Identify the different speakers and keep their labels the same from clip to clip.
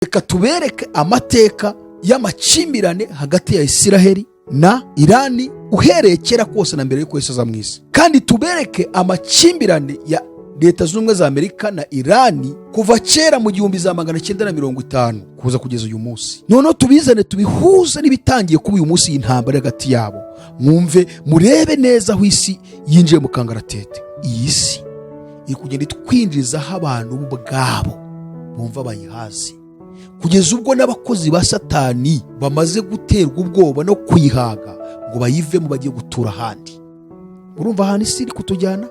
Speaker 1: Reka tubereke amateka y'amakimbirane hagati ya Isiraheli na Irani uhereye kera kose na mbere y'uko Yesu aza mu isi, kandi tubereke amakimbirane ya Leta Zunze Ubumwe za Amerika na Irani kuva kera mu 1950 kuza kugeza uyu munsi. Noneho tubizane, tubihuze n'ibitangiye kuba uyu munsi, iyi ntambara hagati yabo. Mwumve, murebe neza aho isi yinjiye mu kangaratete. Iyi si iri kugenda itwinjizaho abantu bo ubwabo bumva bayihazi, kugeza ubwo n'abakozi ba Satani bamaze guterwa ubwoba no kuyihaga ngo bayivemo bagiye gutura ahandi. Murumva ahantu isi iri kutujyana?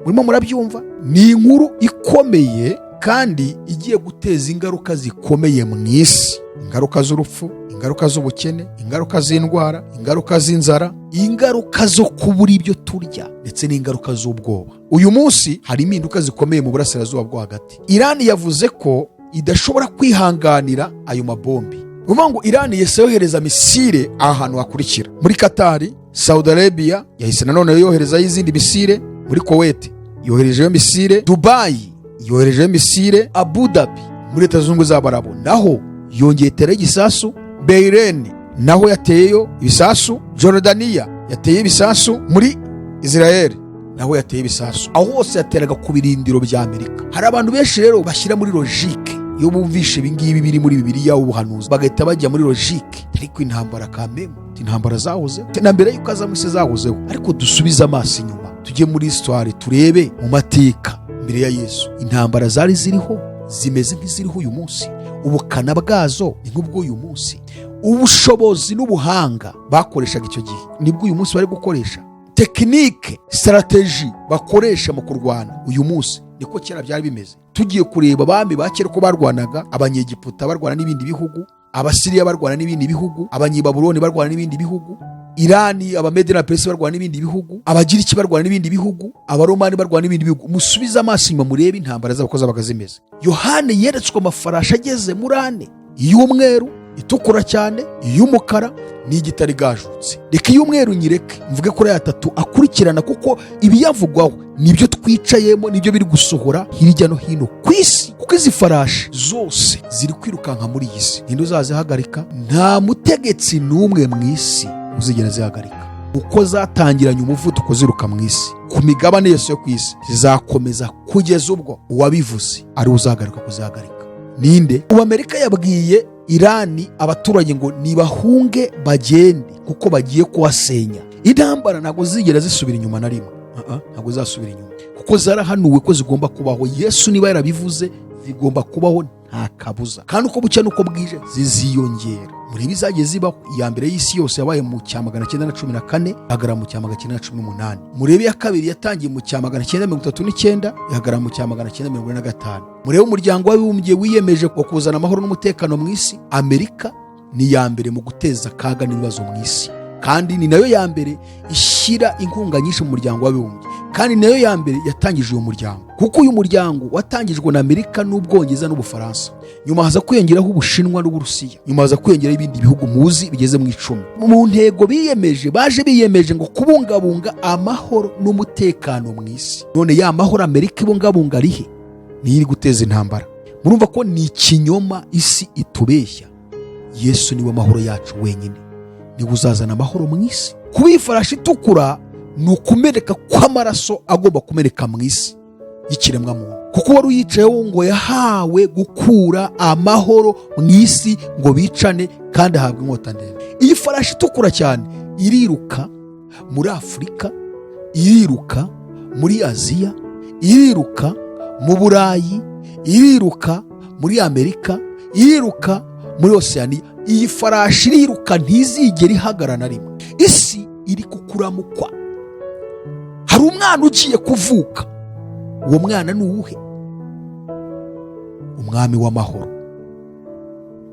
Speaker 1: Murimo murabyumva? Ni inkuru ikomeye kandi igiye guteza ingaruka zikomeye mu isi: ingaruka z'urupfu, ingaruka z'ubukene, ingaruka z'indwara, ingaruka z'inzara, ingaruka zo kubura ibyo turya, ndetse n'ingaruka z'ubwoba. Uyu munsi hari impinduka zikomeye mu Burasirazuba bwo Hagati. Irani yavuze ko idashobora kwihanganira ayo mabombi. Ni ukuvuga ngo Irani yahise yohereza misile ahantu hakurikira: muri Katari, Saudi Arabia yahise nanone yoherezayo izindi misile, muri Kuwait yoherejeyo misile, Dubayi yoherejeyo misile, Abu Dhabi muri Leta Zunze Ubumwe z'Abarabu naho yongeye iterayo igisasu, Bahrain naho yateyeyo ibisasu, Jordania yateye ibisasu, muri Israel naho yateye ibisasu. Aho hose yateraga ku birindiro bya Amerika. Hari abantu benshi rero bashyira muri logique, iyo bumvishe ibingibi biri muri Bibiliya, ubuhanuzi, bagahita bajya muri logique: ariko intambara kamemu, intambara zahozeho na mbere y'uko aza mu isi, zahozeho. Ariko dusubize amaso inyuma, tujye muri histoire, turebe mu mateka mbere ya Yesu, intambara zari ziriho zimeze nk'iziriho uyu munsi? Ubukana bwazo ni nk'ubw'uyu munsi? Ubushobozi n'ubuhanga bakoreshaga icyo gihe nibwo uyu munsi bari gukoresha? Technique, stratégie bakoresha mu kurwana uyu munsi niko kera byari bimeze? Tugiye kureba abami ba kera uko barwanaga: Abanyegiputa barwana n'ibindi bihugu, Abasiriya barwana n'ibindi bihugu, Abanyebabuloni barwana n'ibindi bihugu, Irani, Abamedi na Peresi barwana n'ibindi bihugu, Abagiriki barwana n'ibindi bihugu, Abaromani barwana n'ibindi bihugu. Musubize amaso inyuma, murebe intambara zabo uko zabaga zimeze. Yohani yeretswe amafarashi ageze muri ane: iy'umweru itukura cyane, iy'umukara n'igitare igajutse. Reka iy'umweru nyireke, mvuge kuri aya atatu akurikirana, kuko ibiyavugwaho nibyo twicayemo, nibyo biri gusohora hirya no hino ku isi, kuko izi farashi zose ziri kwirukanka muri iyi si. Ninde uzazihagarika? Nta mutegetsi n'umwe mu isi uzigera zihagarika. Uko zatangiranye umuvuduko ziruka mu isi, ku migabane yose yo ku isi, zizakomeza kugeza ubwo uwabivuze ari we uzahagarika kuzihagarika. Ninde? Ubu Amerika yabwiye Irani abaturage ngo nibahunge bagende kuko bagiye kuhasenya. Intambara ntabwo zigera zisubira inyuma na rimwe. Ntabwo zizasubira inyuma kuko zarahanuwe ko zigomba kubaho. Yesu niba yarabivuze, zigomba kubaho nta kabuza, kandi uko bucya n'uko bwije ziziyongera. Muri ibi zagiye zibaho, iya mbere y'isi yose yabaye mu cya 914, ihagarara mu cya 918. Murebe iya kabiri yatangiye mu cya 939, ihagarara mu cya 945. Murebe Umuryango w'Abibumbye wiyemeje kuzana amahoro n'umutekano mu isi. Amerika ni iya mbere mu guteza akaga n'ibibazo mu isi, kandi ni nayo ya mbere ishyira inkunga nyinshi mu Muryango w'Abibumbye, kandi ni nayo ya mbere yatangije uyu muryango, kuko uyu muryango watangijwe na Amerika n'Ubwongereza n'Ubufaransa. Nyuma haza kwiyongeraho Ubushinwa n'Uburusiya, nyuma haza kwiyongeraho ibindi bihugu muzi bigeze mu 10. Mu ntego biyemeje, baje biyemeje ngo kubungabunga amahoro n'umutekano mu isi. None ya mahoro Amerika ibungabunga arihe? Niyo iri guteza intambara. Murumva ko ni ikinyoma isi itubeshya. Yesu niwe mahoro yacu wenyine, niwe uzazana amahoro mu isi. Kuba iyi farashi itukura ni ukumeneka kw'amaraso agomba kumeneka mu isi y'ikiremwamuntu, kuko wari uyicayeho ngo yahawe gukura amahoro mu isi ngo bicane, kandi ahabwa inkota ndende. Iyi farashi itukura cyane iriruka muri Afurika, iriruka muri Aziya, iriruka mu Burayi, iriruka muri Amerika, iriruka muri Osiyaniya. Iyi farashi iriruka, ntizigera ihagarara na rimwe. Isi iri kukuramukwa. Hari umwana ugiye kuvuka. Uwo mwana ni uwuhe? Umwami w'amahoro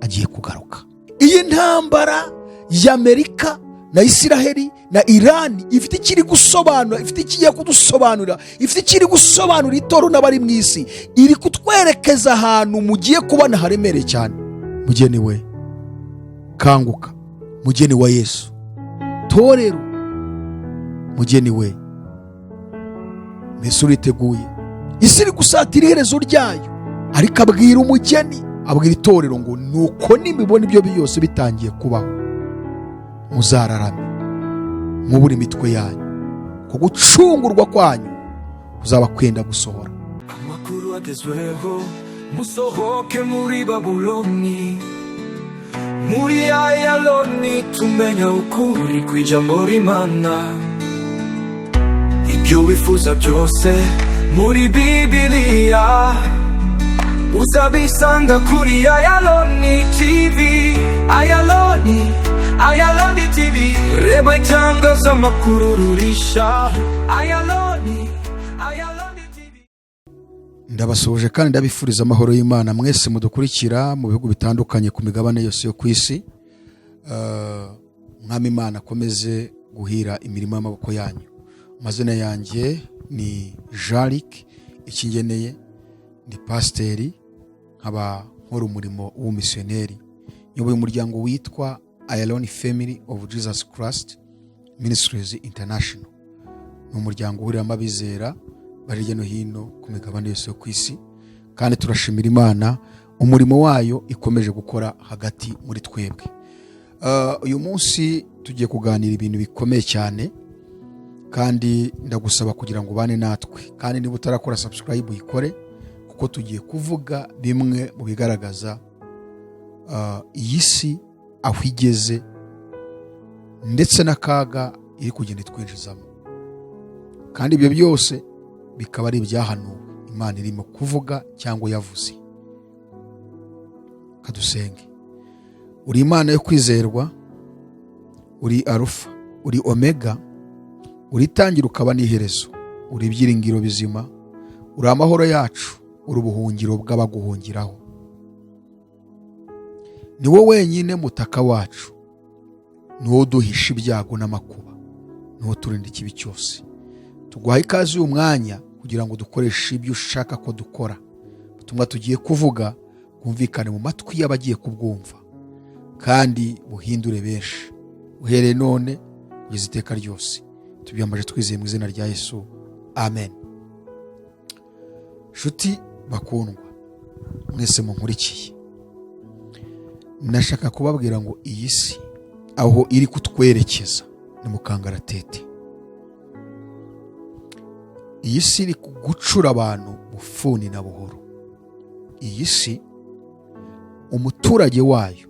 Speaker 1: agiye kugaruka. Iyi ntambara y'Amerika na Isiraheli na Irani ifite ikiri gusobanura, ifite ikigiye kudusobanurira, ifite ikiri gusobanura itorero n'abari mu isi. Iri kutwerekeza ahantu mugiye kubona haremereye cyane. Mugeni we, kanguka. Mugeni wa Yesu, torero, mugeni we, mbese uriteguye? Isi iri gusatira iherezo ryayo, ariko abwira umugeni Abwira itorero ngo: "Nuko nimubona ibyo byose bitangiye kubaho, muzararame, mwubure imitwe yanyu, ko gucungurwa kwanyu kuzaba kwenda gusohora."
Speaker 2: Amakuru agezweho, musohoke muri Babuloni. Muri Ayaloni tumenya ukuri kw'ijambo ry'Imana. Ibyo wifuza byose muri Bibiliya uzabisanga kuri Ayaloni TV. Ayaloni, Ayaloni TV. Reba itangazamakuru rurisha Ayaloni, Ayaloni TV.
Speaker 1: Ndabasuhuje kandi ndabifuriza amahoro y'Imana mwese mudukurikira mu bihugu bitandukanye ku migabane yose yo ku isi. Mwami Imana akomeze guhira imirimo y'amaboko yanyu. Amazina yanjye ni Jean-Luc Ikingeneye, ni pasiteri, nkaba nkora umurimo w'ubumisiyoneri, nyoboye umuryango witwa Ayaloni Family of Jesus Christ Ministries International. Ni umuryango uhuriramo abizera bari hirya no hino ku migabane yose yo ku isi, kandi turashimira Imana umurimo wayo ikomeje gukora hagati muri twebwe. Uyu munsi tugiye kuganira ibintu bikomeye cyane, kandi ndagusaba kugira ngo ubane natwe, kandi niba utarakora subscribe uyikore, kuko tugiye kuvuga bimwe mu bigaragaza iyi si aho igeze ndetse n'akaga iri kugenda itwinjizamo, kandi ibyo byose bikaba ari ibyahanuwe Imana irimo kuvuga cyangwa yavuze. Kadusenge. Uri Imana yo kwizerwa, uri Arufa, uri Omega, uri itangira ukaba n'iherezo, uri ibyiringiro bizima, uri amahoro yacu, uri ubuhungiro bw'abaguhungiraho. Ni wowe wenyine mutaka wacu, ni wowe uduhisha ibyago n'amakuba, ni wowe uturinda ikibi cyose. Tuguhaye ikaze uyu mwanya kugira ngo dukoreshe ibyo ushaka ko dukora. Ubutumwa tugiye kuvuga bwumvikane mu matwi y'abagiye kubwumva kandi buhindure benshi, uhereye none kugeza iteka ryose. Tubyambaje twizeye mu izina rya Yesu, amen. Nshuti bakundwa mwese munkurikiye, ndashaka kubabwira ngo iyi si aho iri kutwerekeza ni mu kangaratete. Iyi si iri gucura abantu bufuni na buhoro. Iyi si umuturage wayo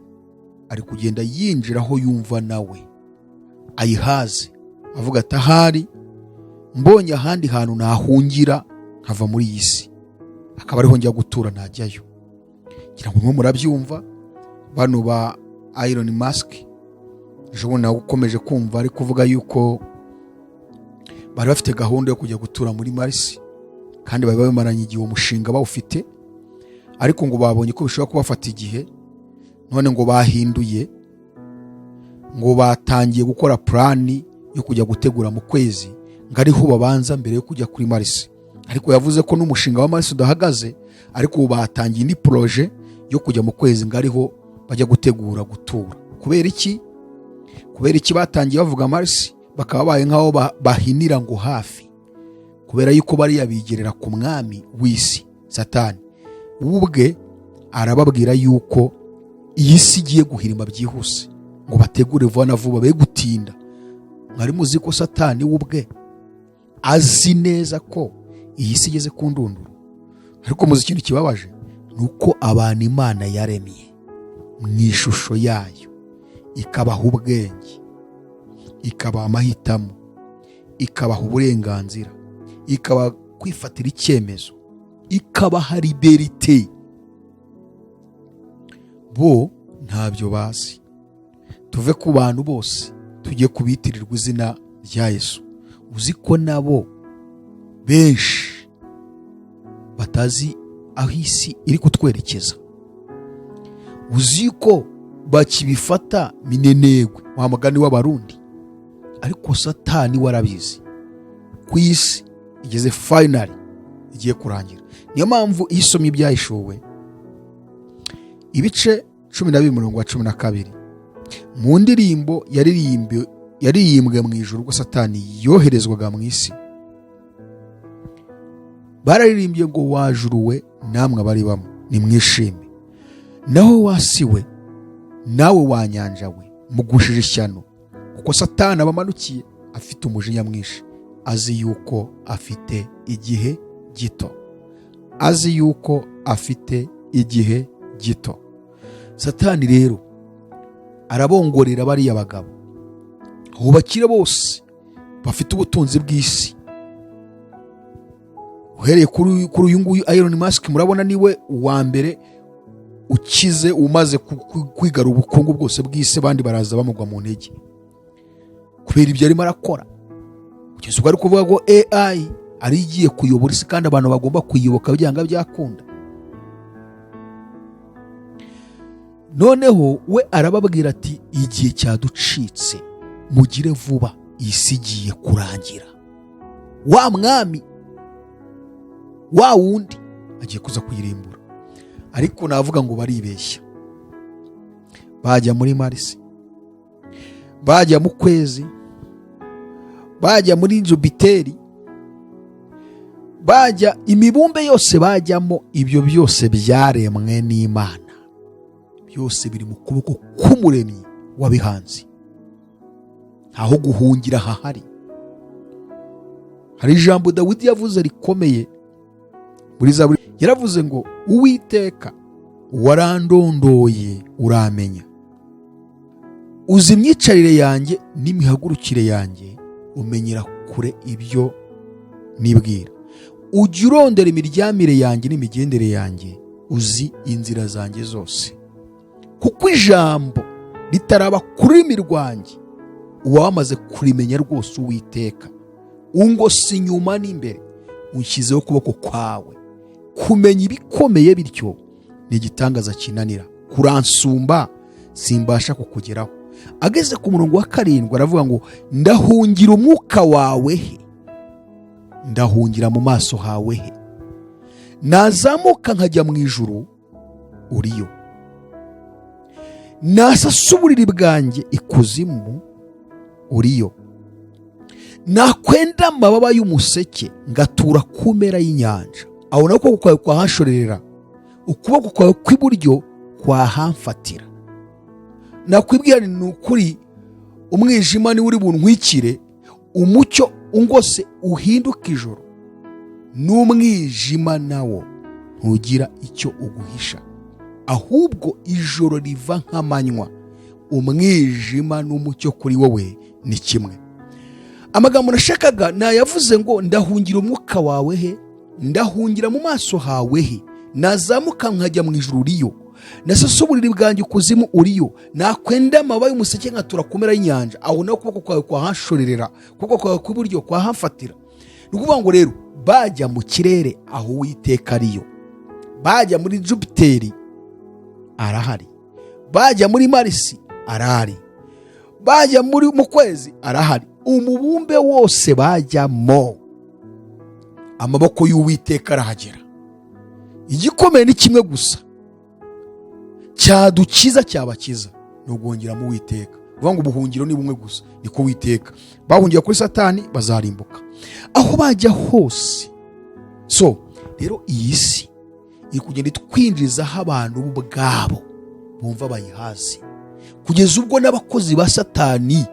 Speaker 1: ari kugenda yinjira aho yumva nawe ayihaze, avuga ati: "Ahari mbonye ahandi hantu nahungira nkava muri iyi si, akaba ariho njya gutura, najyayo." Ngira ngo mwe murabyumva, bano ba Elon Musk ejo bundi nawe ukomeje kumva ari kuvuga yuko bari bafite gahunda yo kujya gutura muri Mars, kandi bari bamaranye igihe uwo mushinga bawufite, ariko ngo babonye ko bishobora kubafata igihe, none ngo bahinduye, ngo batangiye gukora plan yo kujya gutegura mu kwezi, ngo ariho babanza mbere yo kujya kuri Mars. Ariko yavuze ko n'umushinga wa Mars udahagaze, ariko ubu batangiye indi projet yo kujya mu kwezi, ngo ariho bajya gutegura gutura. Kubera iki? Kubera iki batangiye bavuga Mars, bakaba babaye nk'aho bahinira ngo hafi? Kubera yuko bariya bigerera ku mwami w'isi Satani, we ubwe arababwira yuko iyi si igiye guhirima byihuse, ngo bategure vuba na vuba, be gutinda. Mwari muzi ko Satani we ubwe azi neza ko iyi si igeze ku ndunduro? Ariko muzi ikintu kibabaje? Ni uko abantu Imana yaremye mu ishusho yayo, ikabaha ubwenge, ikabaha amahitamo, ikabaha uburenganzira, ikabaha kwifatira icyemezo, ikabaha liberté, bo ntabyo bazi. Tuve ku bantu bose, tujye kubitirirwa izina rya Yesu. Uzi ko nabo benshi batazi aho isi iri kutwerekeza? Uzi ko bakibifata minenegwe, wa mugani w'Abarundi? Ariko Satani warabizi ku isi igeze final, igiye kurangira. Niyo mpamvu iyo isomye Ibyahishuwe ibice 12 umurongo wa 12, mu ndirimbo yaririmbwe mu ijuru ubwo Satani yoherezwaga mu isi, bararirimbye ngo: "Wa juru we namwe abaribamo, nimwishime." Naho wa si we, nawe wa nyanja we, mugushije ishyano, kuko Satani abamanukiye afite umujinya mwinshi, azi yuko afite igihe gito, azi yuko afite igihe gito. Satani rero arabongorera bariya bagabo, abo bakire bose bafite ubutunzi bw'isi, uhereye kuri uyu nguyu Elon Musk. Murabona niwe uwa mbere ukize, umaze kwigarura ubukungu bwose bw'isi. Abandi baraza bamugwa mu ntege kubera ibyo arimo arakora, kugeza ubwo ari kuvuga ngo AI ari igiye kuyobora isi kandi abantu bagomba kuyiyoboka byanga byakunda. Noneho we arababwira ati: "Igihe cyaducitse, mugire vuba, isi igiye kurangira. Wa mwami wa wundi agiye kuza kuyirimbura." Ariko navuga ngo baribeshya. Bajya muri Marisi, bajya mu kwezi, bajya muri Jupiteri, bajya imibumbe yose bajyamo, ibyo byose byaremwe n'Imana, byose biri mu kuboko k'Umuremyi wabihanze. Ntaho guhungira hahari. Hari ijambo Dawidi yavuze rikomeye muri Zaburi. Yaravuze ngo: "Uwiteka, warandondoye uramenya, uzi imyicarire yanjye n'imihagurukire yanjye, umenyera kure ibyo nibwira. Ujya urondera imiryamire yanjye n'imigendere yanjye, uzi inzira zanjye zose. Kuko ijambo ritaraba ku rurimi rwanjye, uba wamaze kurimenya rwose. Uwiteka, ungose inyuma n'imbere, unshyizeho ukuboko kwawe. Kumenya ibikomeye bityo ni igitangaza kinanira, kuransumba, simbasha kukugeraho." Ageze ku murongo wa 7 aravuga ngo: "Ndahungira umwuka wawe he? Ndahungira mu maso hawe he? Nazamuka nkajya mu ijuru, uriyo; nasasa uburiri bwanjye ikuzimu, uriyo. Nakwenda amababa y'umuseke, ngatura ku mpera y'inyanja, aho naho ukuboko kwawe kwahanshorerera, ukuboko kwawe kw'iburyo kwahamfatira. Nakwibwira ni ukuri, umwijima niwe uri buntwikire, umucyo ungose uhinduke ijoro. N'umwijima nawo ntugira icyo uguhisha, ahubwo ijoro riva nk'amanywa, umwijima n'umucyo kuri wowe ni kimwe." Amagambo nashakaga nayavuze ngo: "Ndahungira umwuka wawe he? Ndahungira mu maso hawe he? Nazamuka nkajya mu ijuru, uriyo; nasasa uburiri bwanjye ukuzimu, uriyo; nakwenda amababa y'umuseke, nkatura ku mpera y'inyanja, aho naho ukuboko kwawe kwahanshorerera, ukuboko kwawe kw'iburyo kwahamfatira." Ni ukuvuga ngo rero bajya mu kirere, aho Uwiteka ariyo; bajya muri Jupiteri, arahari; bajya muri Marisi, arahari; bajya muri mu kwezi, arahari. Umubumbe wose bajyamo, amaboko y'Uwiteka arahagera. Igikomeye ni kimwe gusa cyadukiza, cyabakiza, ni uguhungira mu Uwiteka. Kuvuga ngo ubuhungiro ni bumwe gusa, ni ku Uwiteka. Bahungira kuri Satani bazarimbuka aho bajya hose. So rero iyi si iri kugenda itwinjizaho abantu bo ubwabo bumva bayihazi, kugeza ubwo n'abakozi ba Satani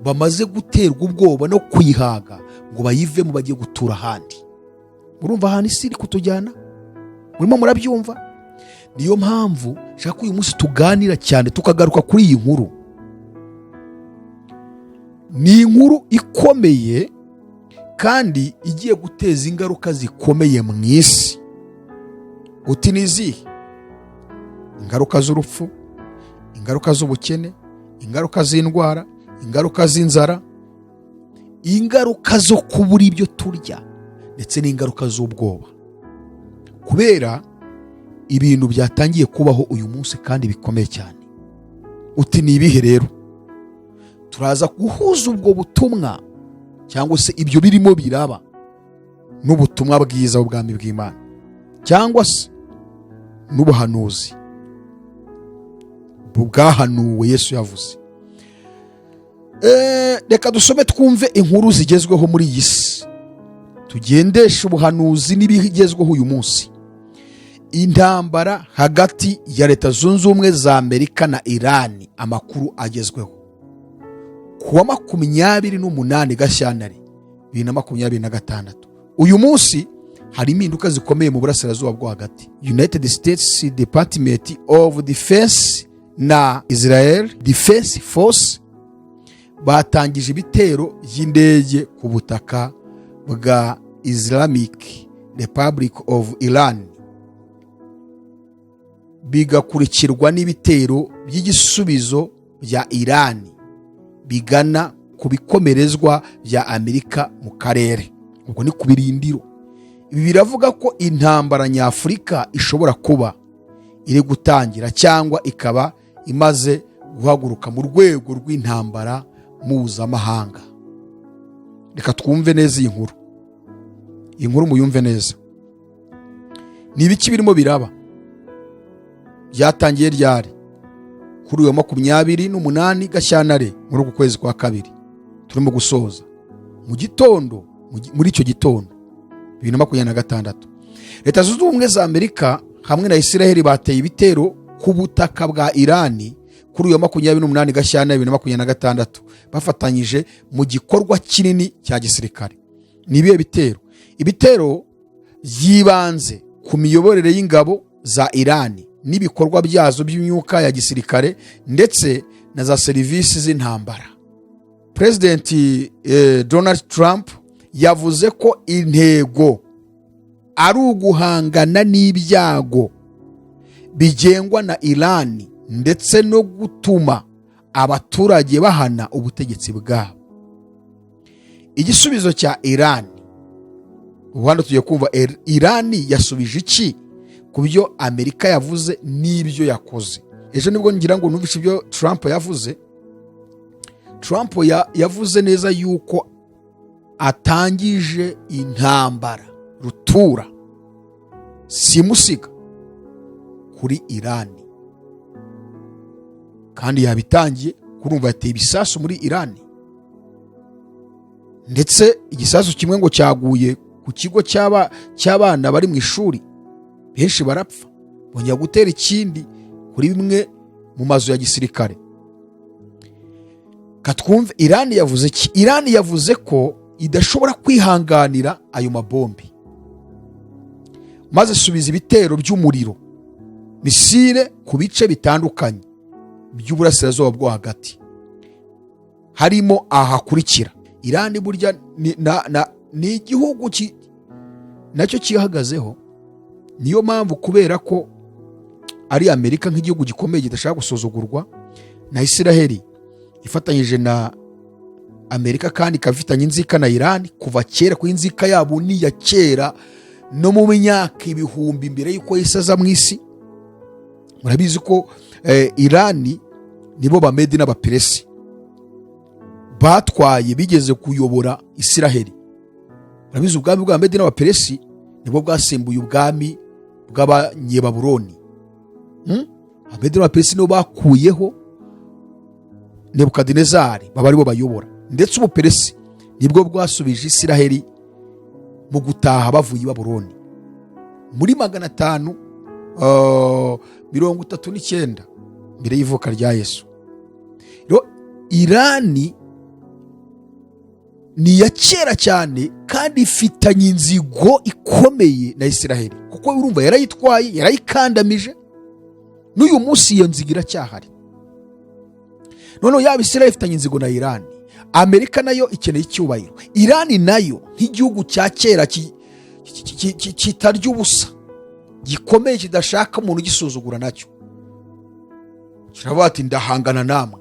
Speaker 1: bamaze guterwa ubwoba no kuyihaga ngo bayivemo, bagiye gutura ahandi. Murumva ahantu isi iri kutujyana? Murimo murabyumva? Niyo mpamvu nshaka ko uyu munsi tuganira cyane, tukagaruka kuri iyi nkuru. Ni inkuru ikomeye kandi igiye guteza ingaruka zikomeye mu isi. Uti: "Ni izihe?" Ingaruka z'urupfu, ingaruka z'ubukene, ingaruka z'indwara, ingaruka z'inzara, ingaruka zo kubura ibyo turya, ndetse n'ingaruka z'ubwoba kubera ibintu byatangiye kubaho uyu munsi kandi bikomeye cyane. Uti: "Ni ibihe?" Rero turaza guhuza ubwo butumwa, cyangwa se ibyo birimo biraba, n'ubutumwa bwiza bw'ubwami bw'Imana, cyangwa se n'ubuhanuzi bwahanuwe Yesu yavuze. Reka dusome twumve inkuru zigezweho muri iyi si, tugendeshe ubuhanuzi n'ibigezweho uyu munsi. Intambara hagati ya Leta Zunze Ubumwe za Amerika na Irani, amakuru agezweho ku wa 28 Gashyantare 2026. Uyu munsi hari impinduka zikomeye mu Burasirazuba bwo Hagati. United States Department of Defense na Israel Defense Force batangije ibitero by'indege ku butaka bwa Islamic Republic of Iran, bigakurikirwa n'ibitero by'igisubizo bya Iran bigana ku bikomerezwa bya Amerika mu karere, ubwo ni ku birindiro. Ibi biravuga ko intambara nyafurika ishobora kuba iri gutangira cyangwa ikaba imaze guhaguruka mu rwego rw'intambara mpuzamahanga. Reka twumve neza iyi nkuru. Iyi nkuru muyumve neza. Ni ibiki birimo biraba? Byatangiye ryari? Kuri uyu wa 28 Gashyantare, muri uku kwezi kwa kabiri turimo gusoza, mu gitondo, muri icyo gitondo 2026, Leta Zunze Ubumwe za Amerika hamwe na Isiraheli bateye ibitero ku butaka bwa Irani kuri uyu wa 28 Gashyantare 2026, bafatanyije mu gikorwa kinini cya gisirikare. Ni ibihe bitero? Ibitero byibanze ku miyoborere y'ingabo za Irani n'ibikorwa byazo by'imyuka ya gisirikare ndetse na za serivisi z'intambara. Perezidenti Donald Trump yavuze ko intego ari uguhangana n'ibyago bigengwa na Irani ndetse no gutuma abaturage bahana ubutegetsi bwabo. Igisubizo cya Irani, ubu hano tugiye kumva Irani yasubije iki ku byo Amerika yavuze n'ibyo yakoze. Ejo nibwo ngira ngo numvishe ibyo Trump yavuze. Trump yavuze neza yuko atangije intambara rutura simusiga kuri Irani, kandi yabitangiye. Kurumva yateye ibisasu muri Irani, ndetse igisasu kimwe ngo cyaguye ku kigo cy'abana bari mu ishuri, benshi barapfa. Bongera gutera ikindi kuri bimwe mu mazu ya gisirikare. Katwumve Irani yavuze ki. Irani yavuze ko idashobora kwihanganira ayo mabombi, maze isubiza ibitero by'umuriro, misile ku bice bitandukanye by'Uburasirazuba bwo Hagati, harimo ahakurikira. Irani burya ni igihugu nacyo cyihagazeho. Niyo mpamvu, kubera ko ari Amerika nk'igihugu gikomeye kidashaka gusuzugurwa, na Isiraheli ifatanyije na Amerika, kandi ikaba ifitanye inzika na Irani kuva kera, kuko inzika yabo ni iya kera, no mu myaka ibihumbi mbere y'uko Yesu aza mu isi. Murabizi ko Irani nibo Bamedi n'Abaperesi batwaye, bigeze kuyobora Isiraheli. Murabizi, ubwami bw'Abamedi n'Abaperesi nibwo bwasimbuye ubwami bw'Abanyebaburoni. Abamedi n'Abaperesi nibo bakuyeho Nebukadinezari, baba aribo bayobora. Ndetse Ubuperesi nibwo bwasubije Isiraheli mu gutaha bavuye i Babuloni muri 539 mbere y'ivuka rya Yesu. Rero Irani ni iya kera cyane kandi ifitanye inzigo ikomeye na Isiraheli, kuko urumva yarayitwaye, yarayikandamije, n'uyu munsi iyo nzigo iracyahari. Noneho yaba Isiraheli ifitanye inzigo na Irani, Amerika nayo ikeneye icyubahiro. Irani nayo nk'igihugu cya kera kitarya ubusa, gikomeye, kidashaka umuntu ugisuzugura, nacyo kiravuga ati: "Ndahangana namwe."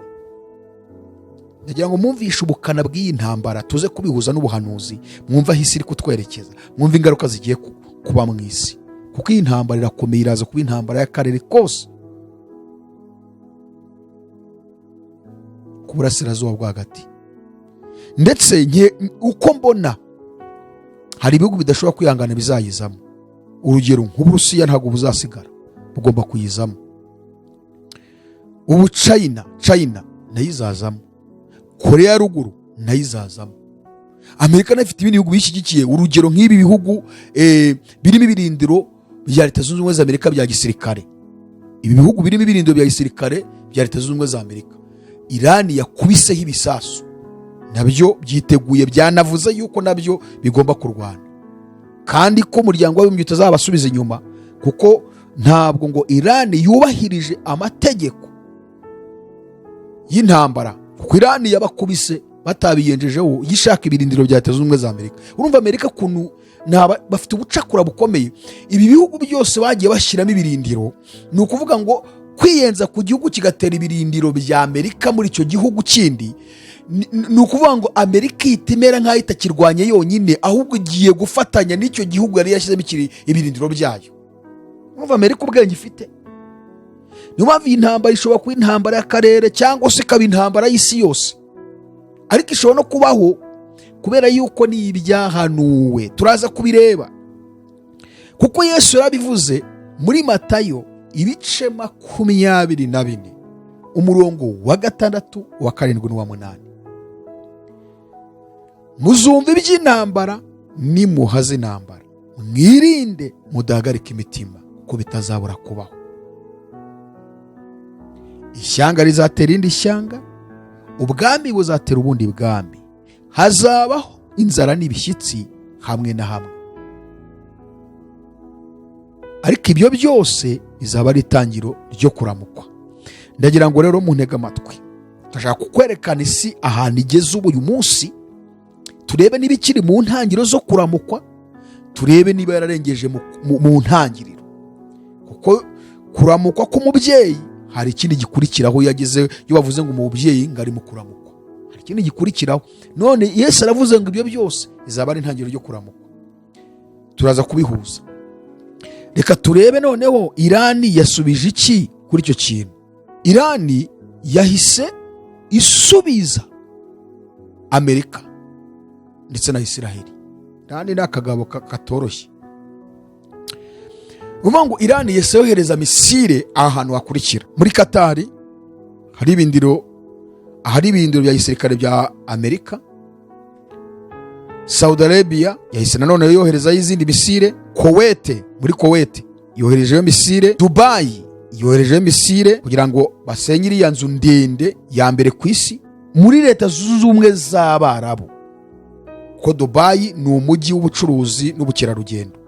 Speaker 1: Ndagira ngo mwumvishe ubukana bw'iyi ntambara, tuze kubihuza n'ubuhanuzi, mwumve aho isi iri kutwerekeza, mwumve ingaruka zigiye kuba mu isi, kuko iyi ntambara irakomeye, iraza kuba intambara y'akarere kose ku Burasirazuba bwo Hagati. Ndetse uko mbona, hari ibihugu bidashobora kwihangana bizayizamo. Urugero nk'Uburusiya ntabwo buzasigara, bugomba kuyizamo. Ubu China nayo izazamo, Korea ya Ruguru nayo izazamo. Amerika nayo ifite ibindi bihugu biyishyigikiye, urugero nk'ibi bihugu birimo ibirindiro. bya Leta Zunze Ubumwe za Amerika bya gisirikare. Ibi bihugu birimo ibirindiro bya gisirikare bya Leta Zunze Ubumwe za Amerika, Irani yakubiseho ibisasu, nabyo byiteguye, byanavuze yuko nabyo bigomba kurwana, kandi ko Umuryango w'Abibumbye utazabasubiza inyuma, kuko ntabwo ngo Irani yubahirije amategeko y'intambara, kuko Irani yabakubise batabiyenjejeho yishaka ibirindiro bya Leta Zunze Ubumwe za Amerika. Urumva Amerika ukuntu bafite ubucakura bukomeye. Ibi bihugu byose bagiye bashyiramo ibirindiro, ni ukuvuga ngo kwiyenza ku gihugu kigatera ibirindiro bya Amerika muri icyo gihugu kindi, ni ukuvuga ngo Amerika ihita imera nk'aho itakirwanye yonyine, ahubwo igiye gufatanya n'icyo gihugu yari yashyizemo ibirindiro byayo. Urumva Amerika ubwenge ifite? Niyo mpamvu iyi ntambara ishobora kuba intambara y'akarere cyangwa se ikaba intambara y'isi yose, ariko ishobora no kubaho kubera yuko ni ibyahanuwe. Turaza kubireba, kuko Yesu yarabivuze muri Matayo ibice 24, umurongo wa 6, uwa 7 n'uwa 8: "Muzumva iby'intambara nimuhaze intambara, mwirinde mudahagarika imitima, kuko bitazabura kubaho. Ishyanga rizatera irindi shyanga, ubwami buzatera ubundi bwami, hazabaho inzara n'ibishyitsi hamwe na hamwe, ariko ibyo byose bizaba ari itangiro ryo kuramukwa." Ndagira ngo rero muntege amatwi, ndashaka kukwerekana isi ahantu igeze ubu uyu munsi, turebe niba ikiri mu ntangiriro zo kuramukwa, turebe niba yararengeje mu ntangiriro, kuko kuramukwa k'umubyeyi hari ikindi gikurikiraho. Iyo ageze, iyo bavuze ngo umubyeyi ngo ari mu kuramukwa, hari ikindi gikurikiraho. None Yesu aravuze ngo ibyo byose izaba ari intangiriro ryo kuramukwa. Turaza kubihuza. Reka turebe noneho Irani yasubije iki kuri icyo kintu. Irani yahise isubiza Amerika ndetse na Isiraheli. Irani ni akagabo katoroshye. Ni ukuvuga ngo Irani yahise yohereza misile ahantu hakurikira: muri Katari hari ibindiro, ahari ibirindiro bya gisirikare bya Amerika. Saudi Arabia yahise nanone yoherezayo izindi misile. Kowete, muri Kowete yoherejeyo misile. Dubayi yoherejeyo misile kugira ngo basenye iriya nzu ndende ya mbere ku isi muri Leta Zunze Ubumwe z'Abarabu, kuko Dubayi ni umujyi w'ubucuruzi n'ubukerarugendo,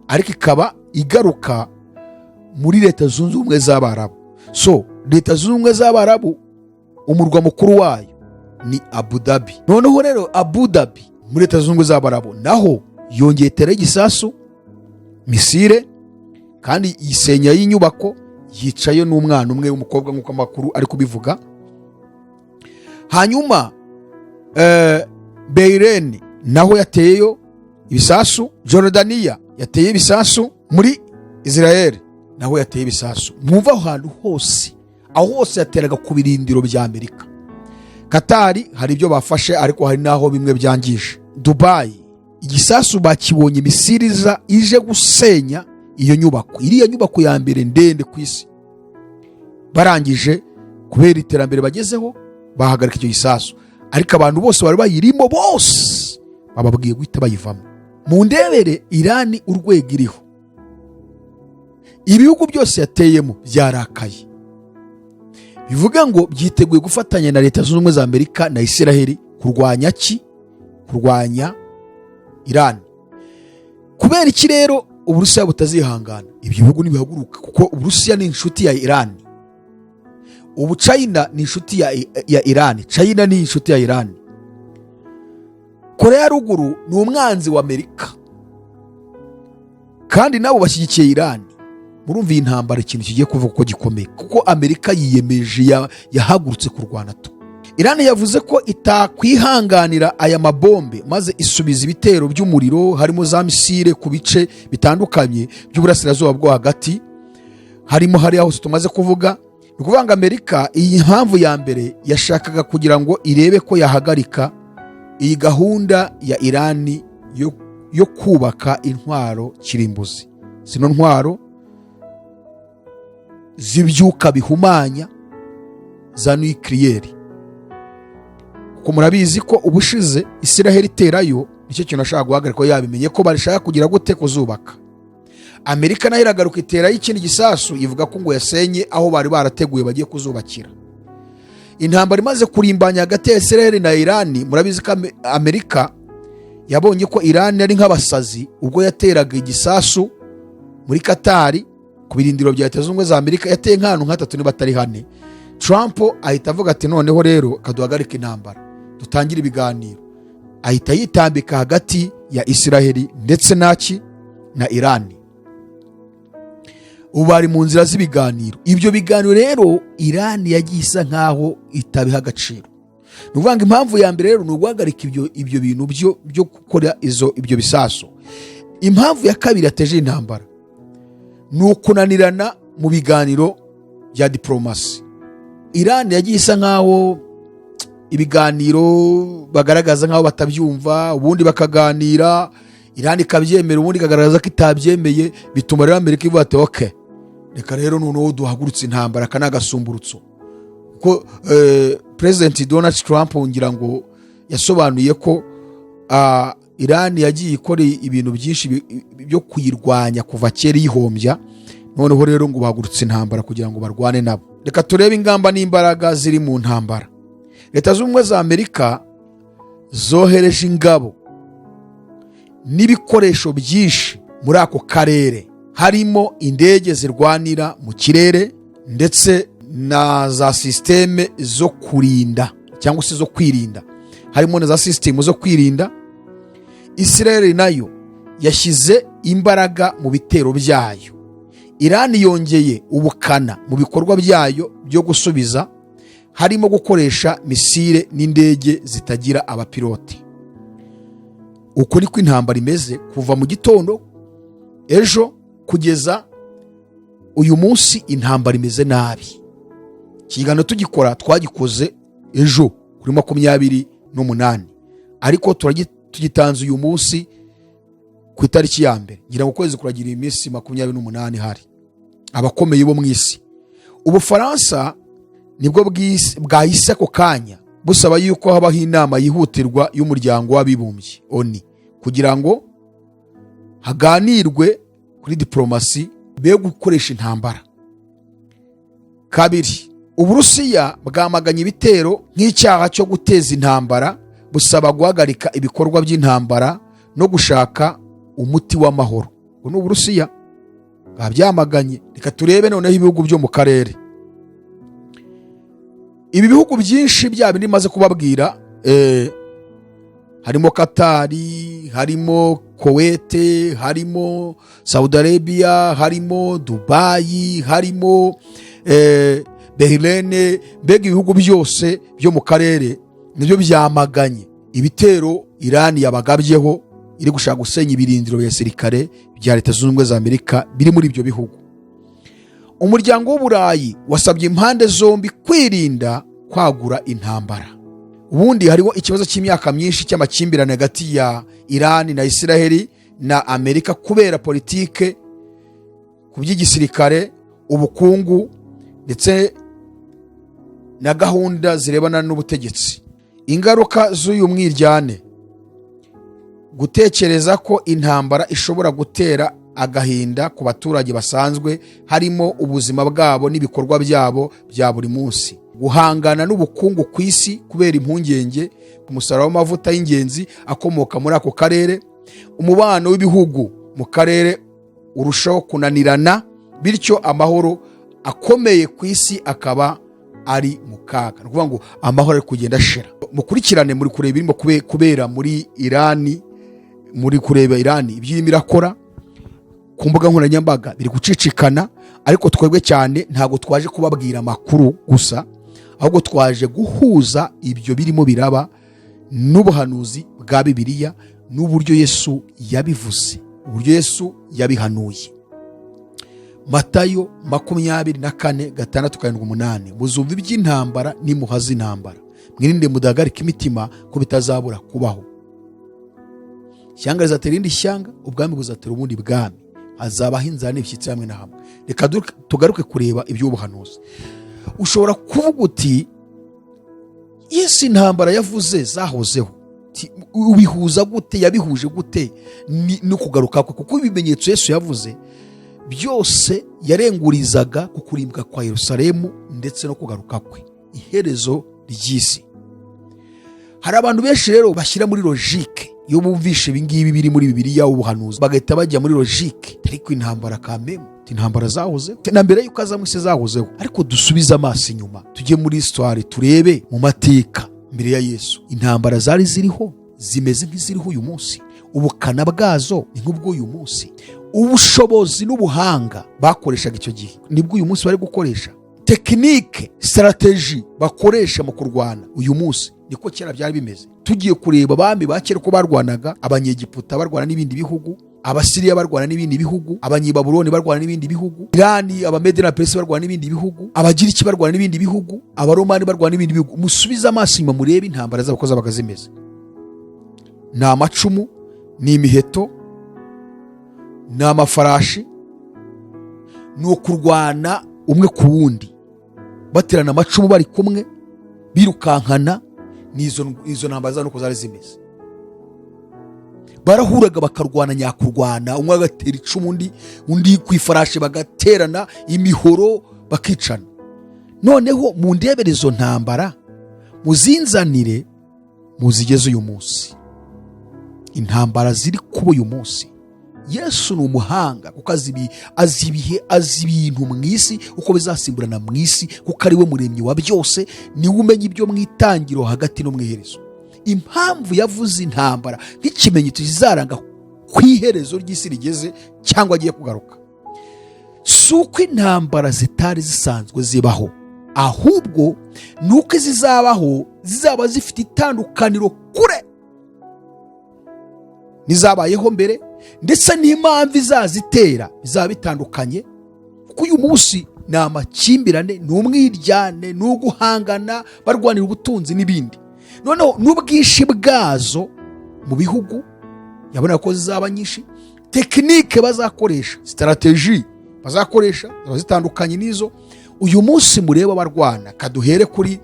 Speaker 1: ariko ikaba igaruka muri Leta Zunze Ubumwe z'Abarabu. So Leta Zunze Ubumwe z'Abarabu, umurwa mukuru wayo ni Abu Dhabi. Noneho rero Abu Dhabi muri Leta Zunze Ubumwe z'Abarabu naho yongeye itera igisasu, misile, kandi yisenya y'inyubako, yicaye n'umwana umwe w'umukobwa, nk'uko amakuru ari kubivuga. Hanyuma Bahrain naho yateyeyo ibisasu. Jorodaniya yateye ibisasu. Muri Israel naho yateye ibisasu. Mwumva aho hantu hose, aho hose yateraga ku birindiro bya Amerika. Katari hari ibyo bafashe, ariko hari n'aho bimwe byangije. Dubayi igisasu bakibonye, misile iza ije gusenya iyo nyubako, iriya nyubako ya mbere ndende ku isi. Barangije, kubera iterambere bagezeho, bahagarika icyo gisasu, ariko abantu bose bari bayirimo bose bababwiye guhita bayivamo. Mu ndebere Irani urwego iriho, ibihugu byose yateyemo byarakaye, bivuga ngo byiteguye gufatanya na Leta Zunze Ubumwe za Amerika na Isiraheli kurwanya ki? Kurwanya Irani. Kubera iki rero Uburusiya butazihangana? Ibyo bihugu ntibihaguruka, kuko Uburusiya ni inshuti ya Irani. Ubu China ni inshuti ya Irani, China ni inshuti ya Irani. Korea ya Ruguru ni umwanzi wa Amerika, kandi nabo bashyigikiye Irani. Murumva iyi ntambara ikintu kigiye kuvuga ko gikomeye, kuko Amerika yiyemeje, yahagurutse kurwana tu. Irani yavuze ko itakwihanganira aya mabombe, maze isubiza ibitero by'umuriro, harimo za misile, ku bice bitandukanye by'Uburasirazuba bwo Hagati, harimo hariya hose tumaze kuvuga. Ni ukuvuga ngo Amerika, iyi mpamvu ya mbere yashakaga kugira ngo irebe ko yahagarika iyi gahunda ya Irani yo kubaka intwaro kirimbuzi, zino ntwaro z'ibyuka bihumanya za nucléaire, kuko murabizi ko ubushize Isiraheli iterayo, nicyo kintu ashaka guhagarika, ko yabimenye ko bashaka kugira gute? Kuzubaka. Amerika nayo iragaruka iterayo ikindi gisasu, ivuga ko ngo yasenye aho bari barateguye bagiye kuzubakira. Intambara imaze kurimbanya hagati ya Israel na Irani, murabizi ko Amerika yabonye ko Irani ari nk'abasazi ubwo yateraga igisasu muri Katari ku birindiro bya Leta Zunze Ubumwe za Amerika. Yateye nk'ahantu nk'hatatu niba atari hane. Trump ahita avuga ati: "Noneho rero kaduhagarike intambara, dutangire ibiganiro." Ahita yitambika hagati ya Israheli ndetse naki na Irani. Ubu bari mu nzira z'ibiganiro. Ibyo biganiro rero Irani yagiye isa nkaho itabiha agaciro. Ni ukuvuga ngo impamvu ya mbere rero ni uguhagarika ibyo bintu byo gukora ibyo bisasu. Impamvu ya kabiri yateje intambara ni ukunanirana mu biganiro bya diporomasi. Irani yagiye isa nkaho ibiganiro bagaragaza nkaho batabyumva, ubundi bakaganira, Irani ikabyemera, ubundi ikagaragaza ko itabyemeye. Bituma rero Amerika ivuga ati: "OK, reka rero noneho duhagurutse intambara." Aka ni agasumburutso, kuko President Donald Trump ngira ngo yasobanuye ko Irani yagiye ikora ibintu byinshi byo kuyirwanya kuva kera, iyihombya. Noneho rero ngo bahagurutse intambara kugira ngo barwane nabo. Reka turebe ingamba n'imbaraga ziri mu ntambara. Leta Zunze Ubumwe za Amerika zohereje ingabo n'ibikoresho byinshi muri ako karere, harimo indege zirwanira mu kirere ndetse na za sisiteme zo kurinda cyangwa se zo kwirinda, harimo na za sisitemu zo kwirinda. Israel nayo yashyize imbaraga mu bitero byayo. Irani yongeye ubukana mu bikorwa byayo byo gusubiza, harimo gukoresha misile n'indege zitagira abapilote. Uko niko intambara imeze kuva mu gitondo ejo kugeza uyu munsi. Intambara imeze nabi. Ikiganiro tugikora twagikoze ejo kuri 28, ariko tugitanze uyu munsi ku itariki ya 1. Ngira ngo ukwezi kuragira iminsi 28. Hari abakomeye bo mu isi. Ubufaransa nibwo bwahise ako kanya busaba yuko habaho inama yihutirwa y'Umuryango w'Abibumbye, ONU, kugira ngo haganirwe kuri diporomasi be gukoresha intambara. Kabiri, Uburusiya bwamaganye ibitero nk'icyaha cyo guteza intambara, busaba guhagarika ibikorwa by'intambara no gushaka umuti w'amahoro. Ubu ni Uburusiya bwabyamaganye. Reka turebe noneho ibihugu byo mu karere. Ibi bihugu byinshi, bya bindi maze kubabwira, harimo Katari, harimo Kowete, harimo Saudi Arabia, harimo Dubayi, harimo Bahrain. Mbega ibihugu byose byo mu karere nibyo byamaganye ibitero Irani yabagabyeho, iri gushaka gusenya ibirindiro bya sirikare bya Leta Zunze Ubumwe za Amerika biri muri ibyo bihugu. Umuryango w'Uburayi wasabye impande zombi kwirinda kwagura intambara. Ubundi hariho ikibazo cy'imyaka myinshi cy'amakimbirane hagati ya Irani na Isiraheli na Amerika kubera politike ku by'igisirikare, ubukungu ndetse na gahunda zirebana n'ubutegetsi. Ingaruka z'uyu mwiryane: gutekereza ko intambara ishobora gutera agahinda ku baturage basanzwe, harimo ubuzima bwabo n'ibikorwa byabo bya buri munsi, guhangana n'ubukungu ku isi kubera impungenge ku musaruro w'amavuta y'ingenzi akomoka muri ako karere, umubano w'ibihugu mu karere urushaho kunanirana, bityo amahoro akomeye ku isi akaba ari mu kaga. Ni ukuvuga ngo amahoro ari kugenda ashira. Mukurikirane, muri kureba ibirimo kubera muri Irani, muri kureba Irani ibyo irimo irakora ku mbuga nkoranyambaga, biri gucicikana. Ariko twebwe cyane ntabwo twaje kubabwira amakuru gusa, ahubwo twaje guhuza ibyo birimo biraba n'ubuhanuzi bwa Bibiliya n'uburyo Yesu yabivuze, uburyo Yesu yabihanuye. Matayo 24, 6, 7, 8: "Muzumva iby'intambara n'imuha z'intambara, mwirinde mudahagarika imitima, ko bitazabura kubaho. Ishyanga rizatera irindi shyanga, ubwami buzatera ubundi bwami, hazabaho inzara n'ibishyitsi hamwe na hamwe." Reka tugaruke kureba iby'ubuhanuzi. Ushobora kuvuga uti: "Yesu intambara yavuze zahozeho." Ubihuza gute? Yabihuje gute no kugaruka kwe? Kuko ibimenyetso Yesu yavuze Byose yarengurizaga ku kurimbwa kwa Yerusalemu ndetse no kugaruka kwe, iherezo ry'isi. Hari abantu benshi rero bashyira muri logique, iyo bumvishe ibingibi biri muri Bibiliya, ubuhanuzi, bagahita bajya muri logique: ariko intambara kamemu, intambara zahozeho na mbere y'uko aza mu isi, zahozeho. Ariko dusubize amaso inyuma, tujye muri histoire, turebe mu mateka mbere ya Yesu, intambara zari ziriho zimeze nk'iziriho uyu munsi? Ubukana bwazo ni nk'ubw'uyu munsi? Ubushobozi n'ubuhanga bakoreshaga icyo gihe nibwo uyu munsi bari gukoresha? Technique, stratégie bakoresha mu kurwana uyu munsi niko kera byari bimeze? Tugiye kureba abami ba kera uko barwanaga: Abanyegiputa barwana n'ibindi bihugu, Abasiriya barwana n'ibindi bihugu, Abanyebabuloni barwana n'ibindi bihugu, Irani, Abamede na Peresi barwana n'ibindi bihugu, Abagiriki barwana n'ibindi bihugu, Abaromani barwana n'ibindi bihugu. Musubize amaso inyuma, murebe intambara zabo uko zabaga zimeze: ni amacumu, ni imiheto, ni amafarashi, ni ukurwana umwe ku wundi, baterana amacumu bari kumwe, birukankana. Ni izo ntambara zabo nuko zari zimeze. Barahuraga bakarwana nyakurwana, umwe agatera icumu undi, undi ku ifarashi, bagaterana imihoro, bakicana. Noneho mu ndebere izo ntambara, muzinzanire muzigeze uyu munsi, intambara ziri kuba uyu munsi. Yesu ni umuhanga kuko azi ibihe, azi ibintu mu isi uko bizasimburana mu isi, kuko ari we muremyi wa byose, niwe umenya ibyo mu itangiro, hagati no mu iherezo. Impamvu yavuze intambara nk'ikimenyetso kizaranga ku iherezo ry'isi rigeze cyangwa agiye kugaruka, si uko intambara zitari zisanzwe zibaho, ahubwo ni uko izizabaho zizaba zifite itandukaniro kure n'izabayeho mbere, ndetse n'impamvu izazitera bizaba bitandukanye. Kuko uyu munsi ni amakimbirane, ni umwiryane, ni uguhangana barwanira ubutunzi n'ibindi. Noneho n'ubwinshi bwazo mu bihugu, yabona ko zizaba nyinshi, technique bazakoresha, stratégie bazakoresha ziba zitandukanye n'izo uyu munsi mureba barwana. Kaduhere kuri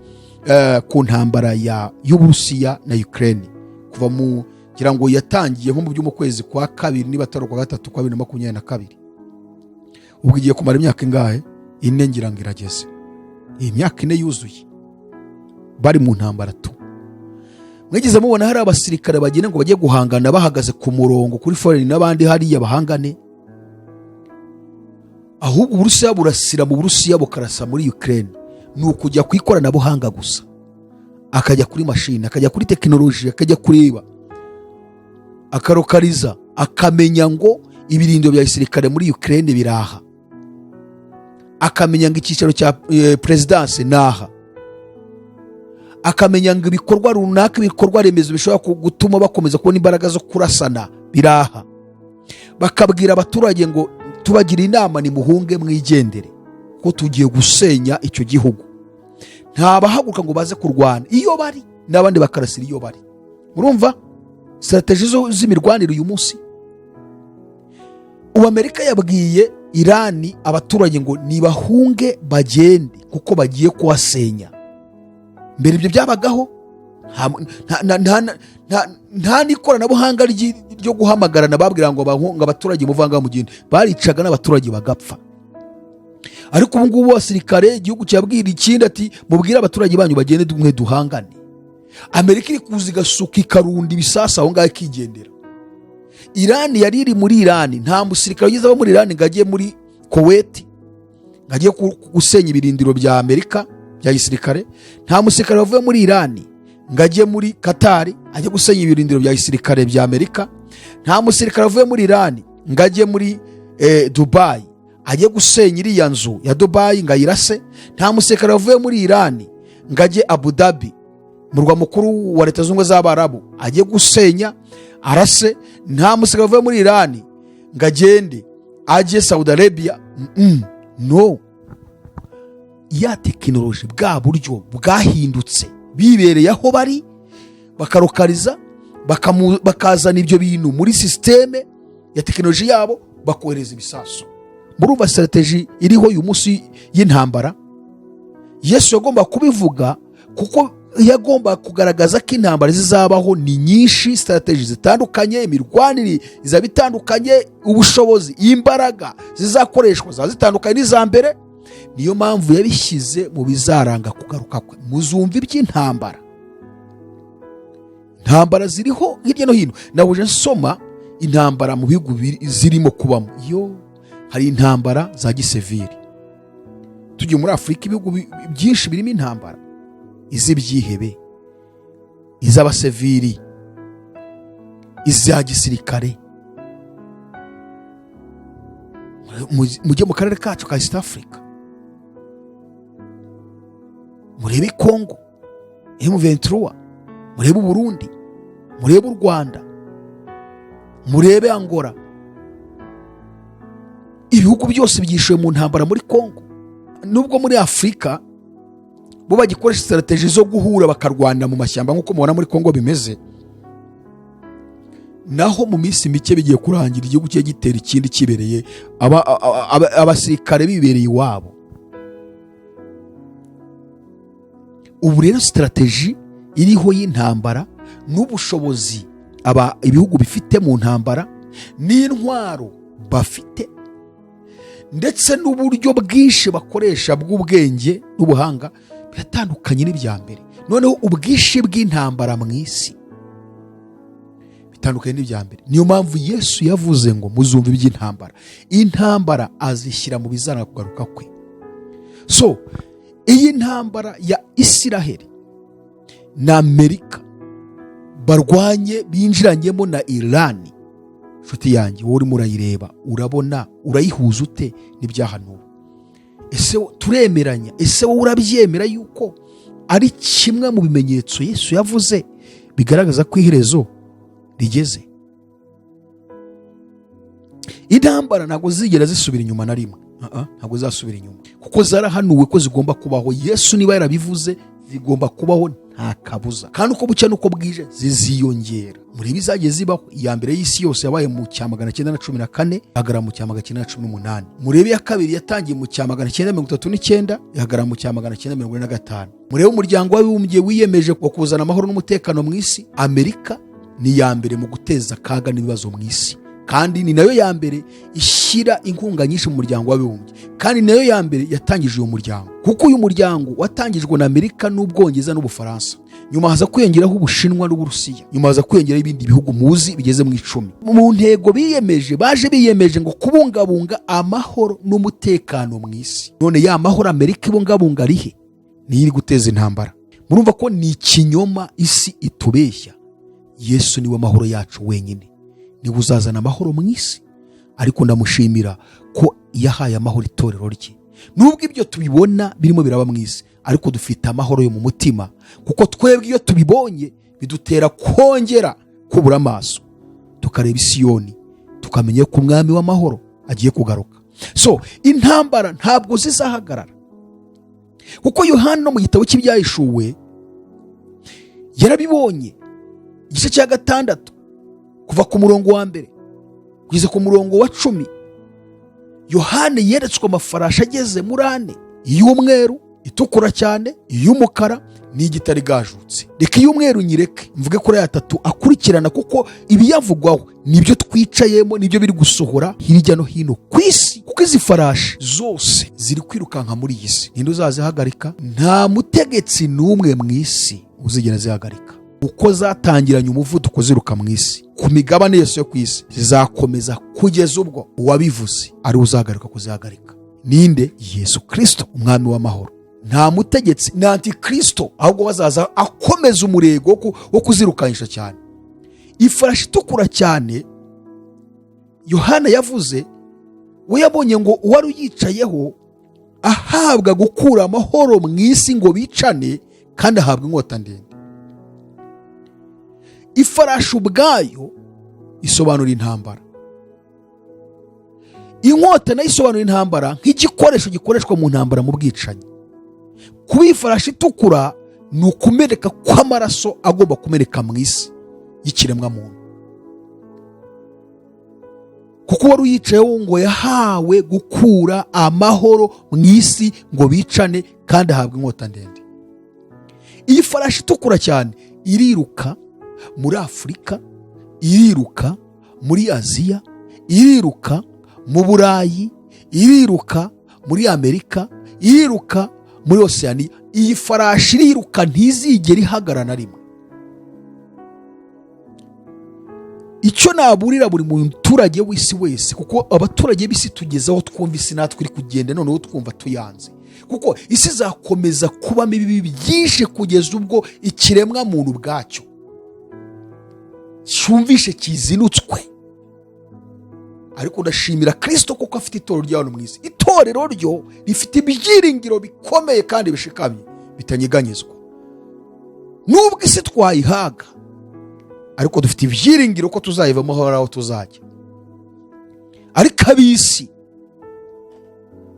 Speaker 1: ku ntambara y'Uburusiya na Ukraine, kuva mu ngira ngo yatangiye nko mu byo mu kwezi kwa kabiri, niba atari ukwa gatatu, kwa 2022. Ubwo igiye kumara imyaka ingahe? 4 ngira ngo irageze. Iyi myaka 4 yuzuye bari mu ntambara tu. Mwigeze mubona hari abasirikare bagenda ngo bajye guhangana, bahagaze ku murongo kuri foreni n'abandi hariya bahangane? Ahubwo Uburusiya burasira mu Burusiya, bukarasa muri Ukraine. Ni ukujya ku ikoranabuhanga gusa, akajya kuri mashini, akajya kuri tekinoloji, akajya kureba, akarokariza, akamenya ngo ibirindo bya gisirikare muri Ukraine biraha, akamenya ngo icyicaro cya perezidanse ni aha, akamenya ngo ibikorwa runaka, ibikorwa remezo bishobora gutuma bakomeza kubona imbaraga zo kurasana biraha, bakabwira abaturage ngo tubagira inama, nimuhunge mwigendere ko tugiye gusenya icyo gihugu. Ntabahaguruka ngo baze kurwana iyo bari, n'abandi bakarasira iyo bari. Murumva stratégie z'imirwanire uyu munsi? Ubu Amerika yabwiye Irani abaturage ngo nibahunge bagende kuko bagiye kuhasenya. Mbere ibyo byabagaho? Nta n'ikoranabuhanga ryo guhamagarana babwira ngo abaturage muvanga mugende, baricaga n'abaturage bagapfa. Ariko ubu ngubu abasirikare, igihugu cyabwira ikindi ati mubwire abaturage banyu bagende, mwe duhangane. Amerika iri kuza igasuka, ikarunda ibisasu aho ngaho, ikigendera. Irani yari iri muri Irani, nta musirikare ugeze aba muri Irani ngo ajye muri Koweti, ngo ajye gusenya ibirindiro bya Amerika bya gisirikare. Nta musirikare wavuye muri Irani ngo ajye muri Katari, ajye gusenya ibirindiro bya gisirikare bya Amerika. Nta musirikare wavuye muri Irani ngo ajye muri Dubayi, ajye gusenya iriya nzu ya Dubayi ngo ayirase. Nta musirikare wavuye muri Irani ngo ajye Abu Dhabi, murwa mukuru wa Leta Zunze Ubumwe z'Abarabu, ajye gusenya arase. Nta musirikare wavuye muri Irani ngo agende ajye Saudi Arabia. No ya tekinoloji, bwa buryo bwahindutse, bibereye aho bari bakarokariza, bakazana ibyo bintu muri système ya tekinoloji yabo, bakohereza ibisasu. Murumva stratégie iriho uyu munsi y'intambara? Yesu yagomba kubivuga kuko Yagomba kugaragaza ko intambara zizabaho ni nyinshi, strategy zitandukanye, imirwanire izaba itandukanye, ubushobozi, imbaraga zizakoreshwa zaba zitandukanye n'iza mbere. Niyo mpamvu yabishyize mu bizaranga kugaruka kwe. Muzumva iby'intambara, intambara ziriho hirya no hino. Nabuje nsoma intambara mu bihugu zirimo kubamo. Yo hari intambara za gisivili. Tugiye muri Afurika, ibihugu byinshi birimo intambara, iz'ibyihebe, iz'abasivili, iza gisirikare. Mujye mu karere kacu ka East Africa, murebe Congo M23, murebe Uburundi, murebe u Rwanda, murebe Angola. Ibihugu byose byishuye mu ntambara muri Congo. Nubwo muri Afurika bo bagikoresha strategy zo guhura bakarwanira mu mashyamba nk'uko mubona muri Congo bimeze, naho mu minsi mike bigiye kurangira, igihugu kigiye gitera ikindi kibereye abasirikare bibereye iwabo. Ubu rero strategy iriho y'intambara n'ubushobozi aba ibihugu bifite mu ntambara n'intwaro bafite, ndetse n'uburyo bwinshi bakoresha bw'ubwenge n'ubuhanga, biratandukanye n'ibya mbere. Noneho ubwinshi bw'intambara mu isi bitandukanye n'ibya mbere. Niyo mpamvu Yesu yavuze ngo muzumva iby'intambara. Intambara azishyira mu bizaranga kugaruka kwe. So iyi ntambara ya Isiraheli na Amerika barwanye binjiranyemo na Irani, nshuti yanjye, wowe urimo urayireba, urabona urayihuza ute n'ibyahanuwe? Ese turemeranya? Ese wowe urabyemera yuko ari kimwe mu bimenyetso Yesu yavuze bigaragaza ko iherezo rigeze? Intambara ntabwo zigera zisubira inyuma na rimwe. Ntabwo zasubira inyuma kuko zarahanuwe ko zigomba kubaho. Yesu niba yarabivuze, zigomba kubaho nta kabuza, kandi uko bucya n'uko bwije ziziyongera. Murebe izagiye zibaho. Iya mbere y'isi yose yabaye mu cya 914, ihagarara mu cya 918. Murebe iya kabiri yatangiye mu cya 939, ihagarara mu cya 945. Murebe Umuryango w'Abibumbye wiyemeje wo kuzana amahoro n'umutekano mu isi. Amerika ni iya mbere mu guteza akaga n'ibibazo mu isi, kandi ni nayo ya mbere ishyira inkunga nyinshi mu Muryango w'Abibumbye, kandi ni nayo ya mbere yatangije uyu muryango, kuko uyu muryango watangijwe na Amerika n'Ubwongereza n'Ubufaransa. Nyuma haza kwiyongeraho Ubushinwa n'Uburusiya, nyuma haza kwiyongeraho ibindi bihugu muzi bigeze mu 10. Mu ntego biyemeje, baje biyemeje ngo kubungabunga amahoro n'umutekano mu isi. None ya mahoro Amerika ibungabunga rihe? Niyo iri guteza intambara. Murumva ko ni ikinyoma isi itubeshya. Yesu niwe mahoro yacu wenyine, niwe uzazana amahoro mu isi. Ariko ndamushimira ko yahaye amahoro itorero rye. Nubwo ibyo tubibona birimo biraba mu isi, ariko dufite amahoro yo mu mutima, kuko twebwe iyo tubibonye bidutera kongera kubura amaso tukareba Isiyoni, tukamenya ko Umwami w'amahoro agiye kugaruka. So intambara ntabwo zizahagarara, kuko Yohana no mu gitabo cy'Ibyahishuwe yarabibonye, igice cya 6 kuva ku murongo wa 1 kugeza ku murongo wa 10. Yohane yeretswe amafarashi ageze muri ane: iy'umweru itukura cyane, iy'umukara n'igitare igajutse. Reka iy'umweru nyireke, mvuge kuri aya atatu akurikirana, kuko ibiyavugwaho nibyo twicayemo, nibyo biri gusohora hirya no hino ku isi. Kuko izi farashi zose ziri kwirukanka muri iyi si, ninde uzazihagarika? Nta mutegetsi n'umwe mu isi uzigera zihagarika. Uko zatangiranye umuvuduko ziruka mu isi, ku migabane yose yo ku isi, zizakomeza kugeza ubwo uwabivuze ari we uzahagarika kuzihagarika. Ninde? Yesu Kirisito, Umwami w'amahoro. Nta mutegetsi, ni antikristo ahubwo bazaza akomeza umurego wo kuzirukanisha cyane. Ifarashi itukura cyane Yohana yavuze, we yabonye ngo uwari uyicayeho ahabwa gukura amahoro mu isi ngo bicane, kandi ahabwa inkota ndende. Ifarashi ubwayo isobanura intambara, inkota nayo isobanura intambara nk'igikoresho gikoreshwa mu ntambara, mu bwicanyi. Kuba ifarashi itukura ni ukumeneka kw'amaraso agomba kumeneka mu isi y'ikiremwamuntu, kuko uwari uyicayeho ngo yahawe gukura amahoro mu isi ngo bicane, kandi ahabwa inkota ndende. Iyi farashi itukura cyane iriruka muri Afurika, iriruka muri Aziya, iriruka mu Burayi, iriruka muri Amerika, iriruka muri Osiyaniya. Iyi farashi iriruka, ntizigera ihagarara na rimwe. Icyo naburira buri muturage w'isi wese, kuko abaturage b'isi tugeze aho twumva isi natwe iri kugenda, noneho twumva tuyanze, kuko isi izakomeza kubamo ibibi byinshi kugeza ubwo ikiremwa muntu ubwacyo cyumvishe kizinutswe. Ariko ndashimira Kirisito kuko afite itorero rya hano mu isi. Itorero ryo rifite ibyiringiro bikomeye kandi bishikamye bitanyeganyezwa. Nubwo isi twayihaga, ariko dufite ibyiringiro ko tuzayivamo, hari aho tuzajya. Ariko ab'isi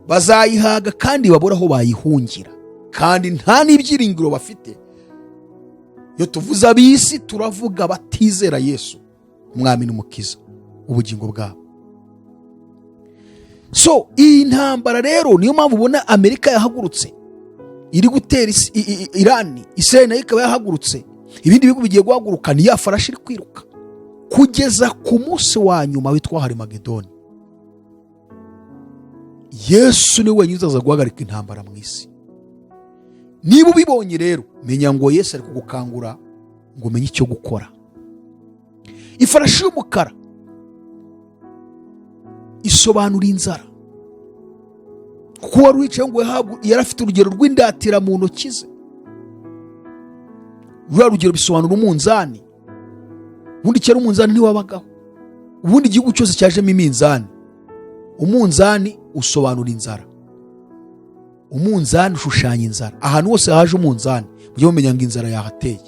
Speaker 1: bazayihaga kandi babura aho bayihungira, kandi nta n'ibyiringiro bafite. Iyo tuvuze ab'isi, turavuga batizera Yesu Umwami n'Umukiza ubugingo bwabo. So iyi ntambara rero, niyo mpamvu ubona Amerika yahagurutse iri gutera Irani, Israel nayo ikaba yahagurutse, ibindi bihugu bigiye guhaguruka. Ni ya farashi iri kwiruka kugeza ku munsi wa nyuma witwa Harimagedoni. Yesu ni we wenyine uzaza guhagarika intambara mu isi. Niba ubibonye rero, menya ngo Yesu ari kugukangura ngo umenye icyo gukora. Ifarashi y'umukara isobanura inzara, kuko uwari wicaye ngo yari afite urugero rw'indatira mu ntoki ze. Ruriya rugero bisobanura umunzani. Ubundi kera umunzani ntiwabagaho. Ubundi igihugu cyose cyajemo iminzani. Umunzani usobanura inzara, umunzani ushushanya inzara. Ahantu hose haje umunzani, mujye mumenya ngo inzara yahateye.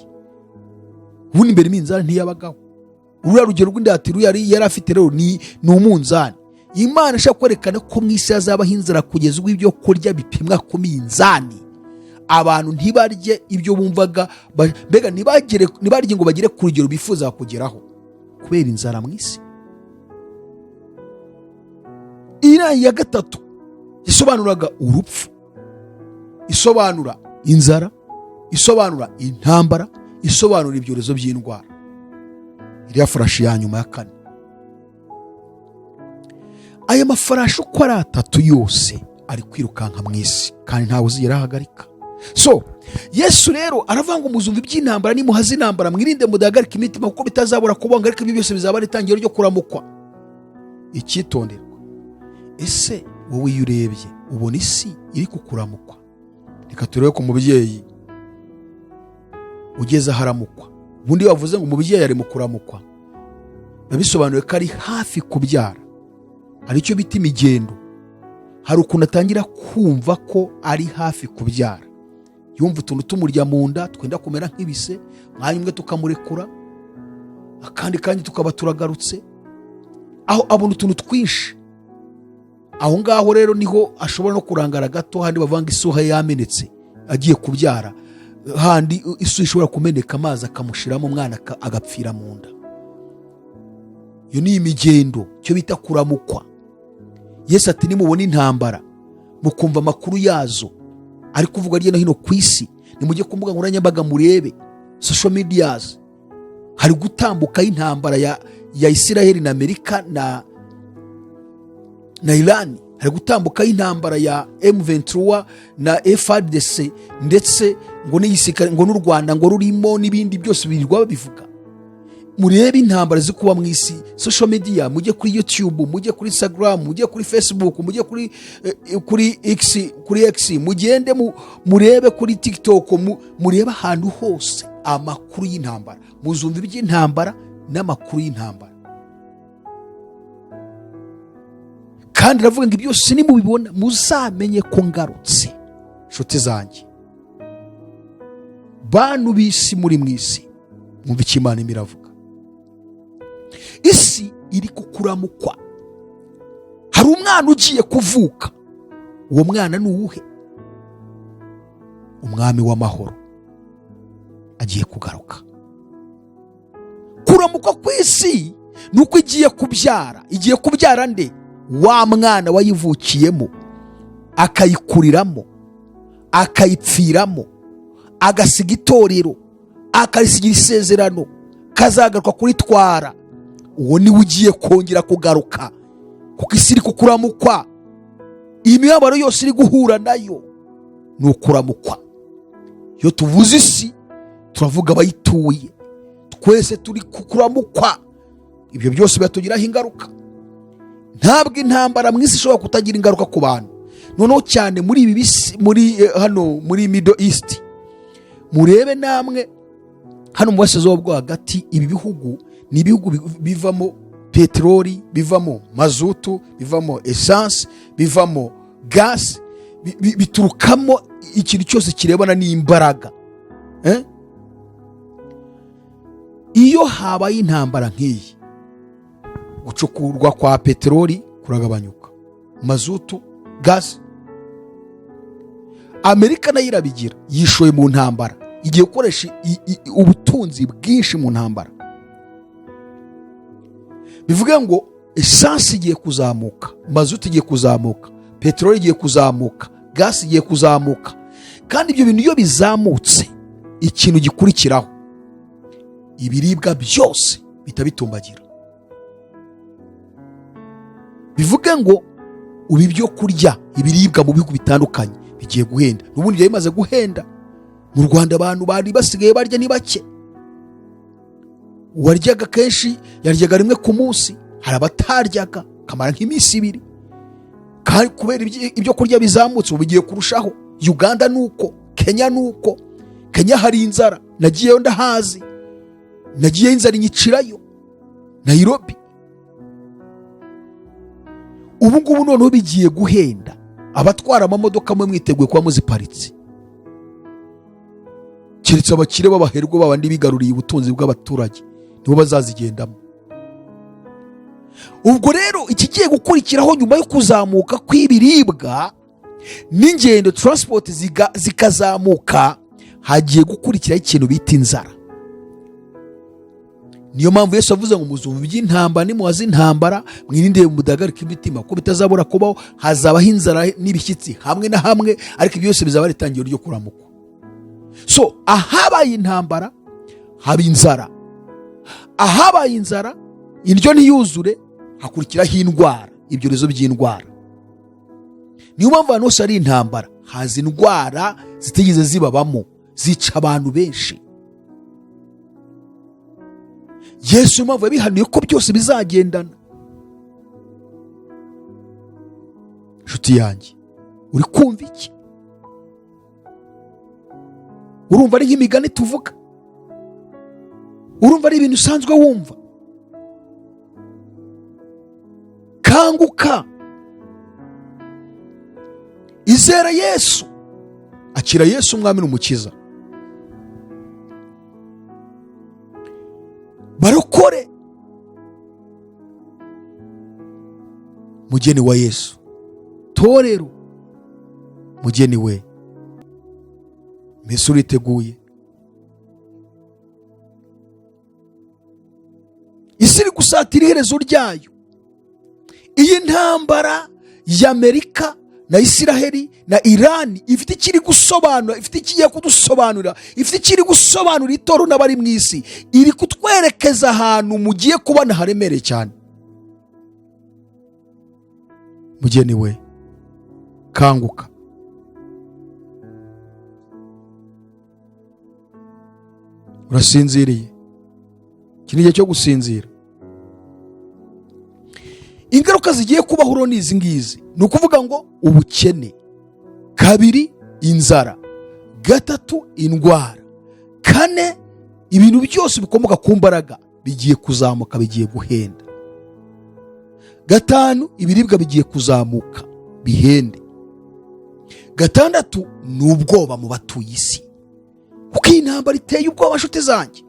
Speaker 1: Ubundi mbere iminzani ntiyabagaho. Ruriya rugero rw'indatiro yari afite rero ni umunzani. Imana ishaka kwerekana ko mu isi hazabaho inzara kugeza ubwo ibyo kurya bipimwa ku minzani, abantu ntibarye ibyo bumvaga, mbega ntibarye ngo bagere ku rugero bifuza kugeraho kubera inzara mu isi. Iriya ya gatatu isobanuraga urupfu, isobanura inzara, isobanura intambara, isobanura ibyorezo by'indwara. Iriya farashi ya nyuma ya kane. Aya mafarashi uko ari atatu yose ari kwirukanka mu isi, kandi ntawe uzigera ahagarika. So Yesu rero aravuga ngo muzumva iby'intambara nimuhaze intambara, mwirinde mudahagarika imitima, kuko bitazabura kubonga, ariko ibyo byose bizaba ari itangiriro ryo kuramukwa. Icyitonderwa: ese wowe iyo urebye ubona isi iri kukuramukwa? Reka turebe ku mubyeyi ugeze aho aramukwa. Ubundi iyo bavuze ngo umubyeyi ari mu kuramukwa, biba bisobanuye ko ari hafi kubyara. Hari icyo bita imigendo. Hari ukuntu atangira kumva ko ari hafi kubyara, yumva utuntu tumurya mu nda twenda kumera nk'ibise, umwanya umwe tukamurekura, akandi kandi tukaba turagarutse, aho abona utuntu twinshi. Aho ngaho rero niho ashobora no kurangara gato. Handi bavanga isuha yamenetse agiye kubyara, handi isuha ishobora kumeneka, amazi akamushiramo, umwana agapfira mu nda. Iyo ni imigendo, icyo bita kuramukwa. Yesu ati nimubona intambara, mukumva amakuru yazo ari kuvugwa hirya no hino ku isi, nimujye ku mbuga nkoranyambaga murebe social medias, hari gutambukaho intambara ya Isiraheli na Amerika na Irani, hari gutambukaho intambara ya M23 na FARDC, ndetse ngo n'igisirikare, ngo n'u Rwanda ngo rurimo, n'ibindi byose birirwa babivuga. Murebe intambara ziri kuba mu isi, social media, mujye kuri YouTube, mujye kuri Instagram, mujye kuri Facebook, mujye kuri X, kuri X, mugende murebe kuri TikTok, murebe ahantu hose amakuru y'intambara. Muzumva iby'intambara n'amakuru y'intambara. Kandi aravuga ngo ibyo byose nimubibona muzamenye ko ngarutse. Nshuti zanjye, bantu b'isi muri mu isi, mwumve icyo Imana irimo iravuga. Isi iri kukuramukwa. Hari umwana ugiye kuvuka. Uwo mwana ni uwuhe? Umwami w'amahoro agiye kugaruka. Kuramukwa ku isi ni uko igiye kubyara. Igiye kubyara nde? Wa mwana wayivukiyemo, akayikuriramo, akayipfiramo, Agasiga itorero, akarisigira isezerano, kazagaruka kuritwara. Uwo niwe ugiye kongera kugaruka, kuko isi iri kukuramukwa. Iyi mibabaro yose iri guhura nayo ni ukuramukwa. Iyo tuvuze isi, turavuga abayituye. Twese turi kukuramukwa. Ibyo byose biratugiraho ingaruka. Ntabwo intambara mu isi ishobora kutagira ingaruka ku bantu, noneho cyane muri ibi bisi, muri hano muri Middle East. Murebe namwe hano mu Burasirazuba bwo Hagati, ibi bihugu ni ibihugu bivamo peteroli, bivamo mazutu, bivamo esanse, bivamo gasi, biturukamo ikintu cyose kirebana n'imbaraga. Eh? Iyo habaye intambara nk'iyi, gucukurwa kwa peteroli kuragabanyuka, mazutu, gazi. Amerika nayo irabigira, yishoye mu ntambara, igiye gukoresha ubutunzi bwinshi mu ntambara. Bivuge ngo esansi igiye kuzamuka, mazutu igiye kuzamuka, peteroli igiye kuzamuka, gasi igiye kuzamuka. Kandi ibyo bintu iyo bizamutse, ikintu gikurikiraho, ibiribwa byose bihita bitumbagira. Bivuge ngo ubu ibyo kurya, ibiribwa mu bihugu bitandukanye bigiye guhenda. N'ubundi byari bimaze guhenda. Mu Rwanda abantu bari basigaye barya ni bake. Uwaryaga kenshi yaryaga rimwe ku munsi, hari abataryaga kamara nk'iminsi 2. Kandi kubera ibyo kurya bizamutse, ubu bigiye kurushaho. Uganda ni uko, Kenya ni uko. Kenya hari inzara, nagiyeyo ndahazi, nagiyeyo inzara inyicirayo Nairobi. Ubu ngubu noneho bigiye guhenda. Abatwara amamodoka mwe mwiteguye kuba muziparitse, keretse abakire b'abaherwe, babandi bigaruriye ubutunzi bw'abaturage, nibo bazazigendamo. Ubwo rero ikigiye gukurikiraho nyuma yo kuzamuka kw'ibiribwa n'ingendo, transport zikazamuka, hagiye gukurikiraho ikintu bita inzara. Niyo mpamvu Yesu avuze ngo muzumva iby'intambara nimuhaza intambara, mwirinde mudahagarika imitima, kuko bitazabura kubaho. Hazabaho inzara n'ibishyitsi hamwe na hamwe, ariko ibyo byose bizaba ari itangiriro ryo kuramukwa. So ahabaye intambara haba inzara, ahabaye inzara indyo ntiyuzure, hakurikiraho indwara, ibyorezo by'indwara. Niyo mpamvu ahantu hose hari intambara haza indwara zitigeze zibabamo, zica abantu benshi. Yesu impamvu yabihanuye ko byose bizagendana. Inshuti yanjye, uri kumva iki? Urumva ari nk'imigani tuvuga? Urumva ari ibintu usanzwe wumva? Kanguka, izera Yesu, akira Yesu umwami n'umukiza. Barokore, mugeni wa Yesu, torero, mugeni we, mbese uriteguye? Isi iri gusatira iherezo ryayo. Iyi ntambara y'Amerika na Isiraheli na Irani ifite ikiri gusobanura, ifite ikigiye kudusobanurira, ifite ikiri gusobanura itorero n'abari mu isi. Iri kutwerekeza ahantu mugiye kubona haremereye cyane. Mugeni we, kanguka. Urasinziriye? Iki ni igihe cyo gusinzira. Ingaruka zigiye kubaho rero ni izi ngizi. Ni ukuvuga ngo ubukene, 2 inzara, 3 indwara, 4 ibintu byose bikomoka ku mbaraga bigiye kuzamuka, bigiye guhenda, 5 ibiribwa bigiye kuzamuka bihende, 6 ni ubwoba mu batuye isi, kuko iyi ntambara iteye ubwoba. Nshuti zanjye,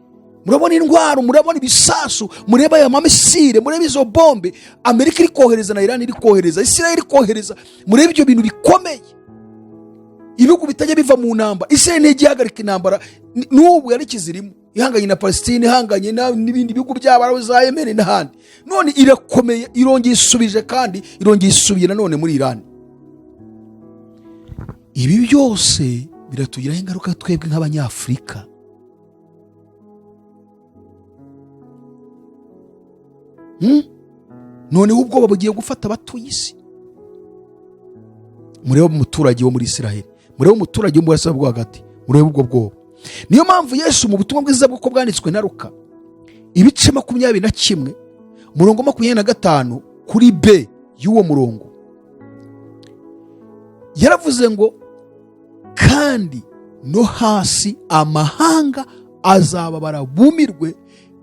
Speaker 1: murabona indwara, murabona ibisasu, mureba aya mamisire, mureba izo bombe Amerika iri kohereza na Iran iri kohereza, Israel iri kohereza, murebe ibyo bintu bikomeye. Ibihugu bitajya biva mu ntambara, Israel ntijya ihagarika intambara, n'ubu yari ikizirimo, ihanganye na Palestine, ihanganye n'ibindi bihugu by'Abarabu za Yemen n'ahandi. None irakomeye, irongeye isubije, kandi irongeye isubiye nanone muri Iran. Ibi byose Biratugiraho ingaruka twebwe nk'Abanyafurika. Noneho ubwoba bugiye gufata abatuye isi. Murebe umuturage wo muri Israheli, murebe umuturage wo mu Burasirazuba bwo hagati, murebe ubwo bwoba. Niyo mpamvu Yesu mu butumwa bwiza bw'uko bwanditswe na Luka, ibice 21, umurongo 25 kuri B y'uwo murongo, yaravuze ngo kandi no hasi amahanga azababara bumirwe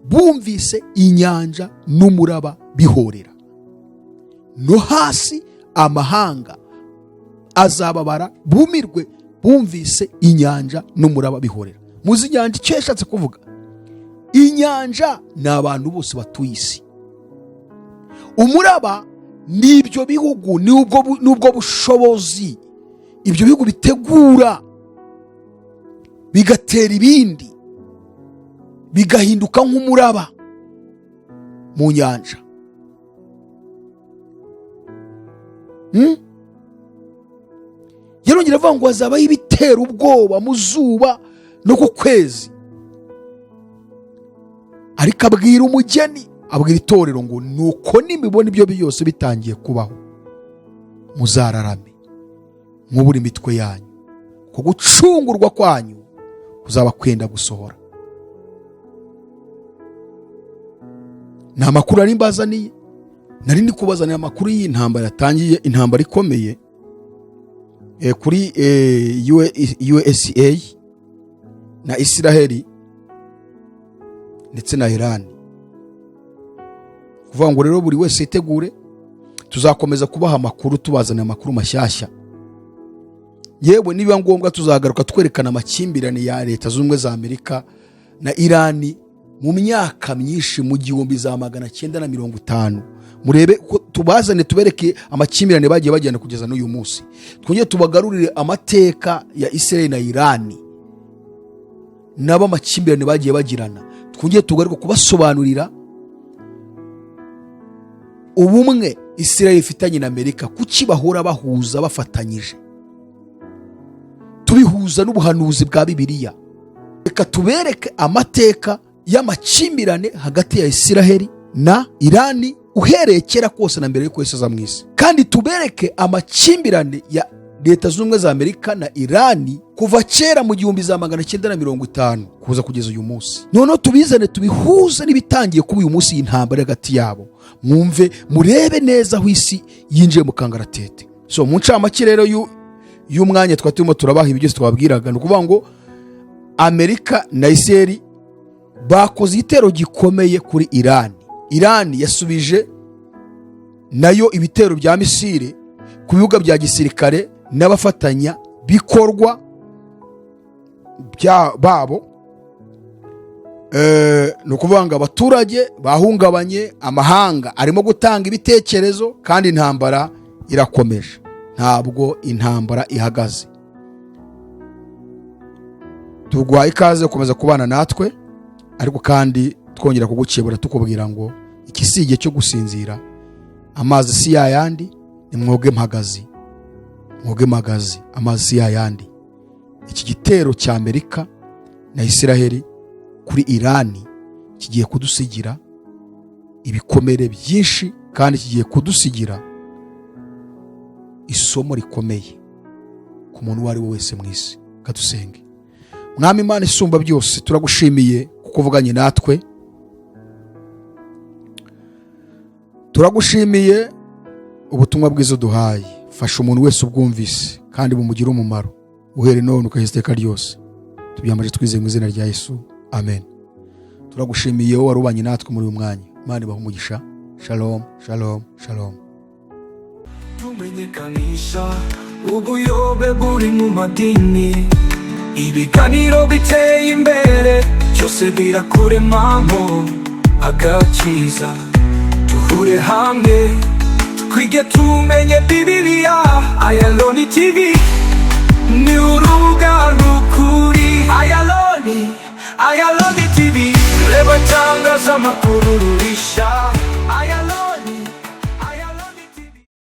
Speaker 1: bumvise inyanja n'umuraba bihorera. No hasi amahanga azababara bumirwe bumvise inyanja n'umuraba bihorera. Muzi inyanja icyo yashatse kuvuga? Inyanja ni abantu bose batuye isi. Umuraba ni ibyo bihugu, n'ubwo bushobozi ibyo bihugu bitegura bigatera ibindi, bigahinduka nk'umuraba mu nyanja. Yarongera avuga ngo hazabaho ibitera ubwoba mu zuba no ku kwezi. Ariko abwira umugeni, abwira itorero ngo nuko nimubona ibyo byose bitangiye kubaho, muzararame mwubure imitwe yanyu, ko gucungurwa kwanyu kuzaba kwenda gusohora. Ni amakuru nari mbazaniye, nari ndi kubazanira amakuru y'intambara yatangiye, intambara ikomeye kuri USA na Israheli ndetse na Iran. Kuvuga ngo rero buri wese yitegure, tuzakomeza kubaha amakuru, tubazanira amakuru mashyashya. Yewe nibiba ngombwa tuzagaruka twerekana amakimbirane ya Leta Zunze Ubumwe za Amerika na Irani mu myaka myinshi, mu 1950. Murebe ko tubazane, tubereke amakimbirane bagiye bagenda kugeza n'uyu munsi. Twongere tubagarurire amateka ya Israel na Irani nabo amakimbirane bagiye bagirana. Twongere tugaruke kubasobanurira ubumwe Israel ifitanye na Amerika, kuki bahora bahuza bafatanyije, tubihuza n'ubuhanuzi bwa Bibiliya. Reka tubereke amateka y'amakimbirane hagati ya Israheli na Irani uhereye kera kose na mbere y'uko Yesu aza mu isi. Kandi tubereke amakimbirane ya Leta Zunze Ubumwe za Amerika na Irani kuva kera mu 1950 kuza kugeza uyu munsi. Noneho tubizane tubihuze n'ibitangiye kuba uyu munsi, y'intambara hagati yabo. Mwumve, murebe neza aho isi yinjiye mu kangaratete. So mu ncamake rero y'umwanya twari turimo turabaha ibi byose twababwiraga, ni ukuvuga ngo Amerika na Israel bakoze igitero gikomeye kuri Irani. Irani yasubije nayo ibitero bya misile ku bibuga bya gisirikare n'abafatanya bikorwa babo. Ni ukuvuga ngo abaturage bahungabanye, amahanga arimo gutanga ibitekerezo, kandi intambara irakomeje, ntabwo intambara ihagaze. Tuguhaye ikaze gukomeza kubana natwe, ariko kandi twongera kugukebura tukubwira ngo iki si igihe cyo gusinzira, amazi si yayandi, ni mwoge mpagazi, mwoge mpagazi, amazi si yayandi. Iki gitero cya Amerika na Israheli kuri Irani kigiye kudusigira ibikomere byinshi, kandi kigiye kudusigira isomo rikomeye ku muntu uwo ari we wese mu isi. Kadusenge. Mwami Imana isumba byose, turagushimiye kuko uvuganye natwe, turagushimiye ubutumwa bwiza uduhaye. Fasha umuntu wese ubwumvise kandi bumugire umumaro, uhere none ukageza iteka ryose. Tubyambaje twizeye mu izina rya Yesu, amen. Turagushimiye wowe warubanye natwe muri uyu mwanya. Imana ibahe umugisha. Shalom, shalom, shalom.
Speaker 2: Tumenyekanisha ubuyobe buri mu madini, ibiganiro biteye imbere byose birakuremamo agakiza. Duhure hamwe twige tumenye Bibiliya. Ayaloni TV ni urubuga rw'ukuri. Ayaloni, Ayaloni TV, reba itangazamakuru.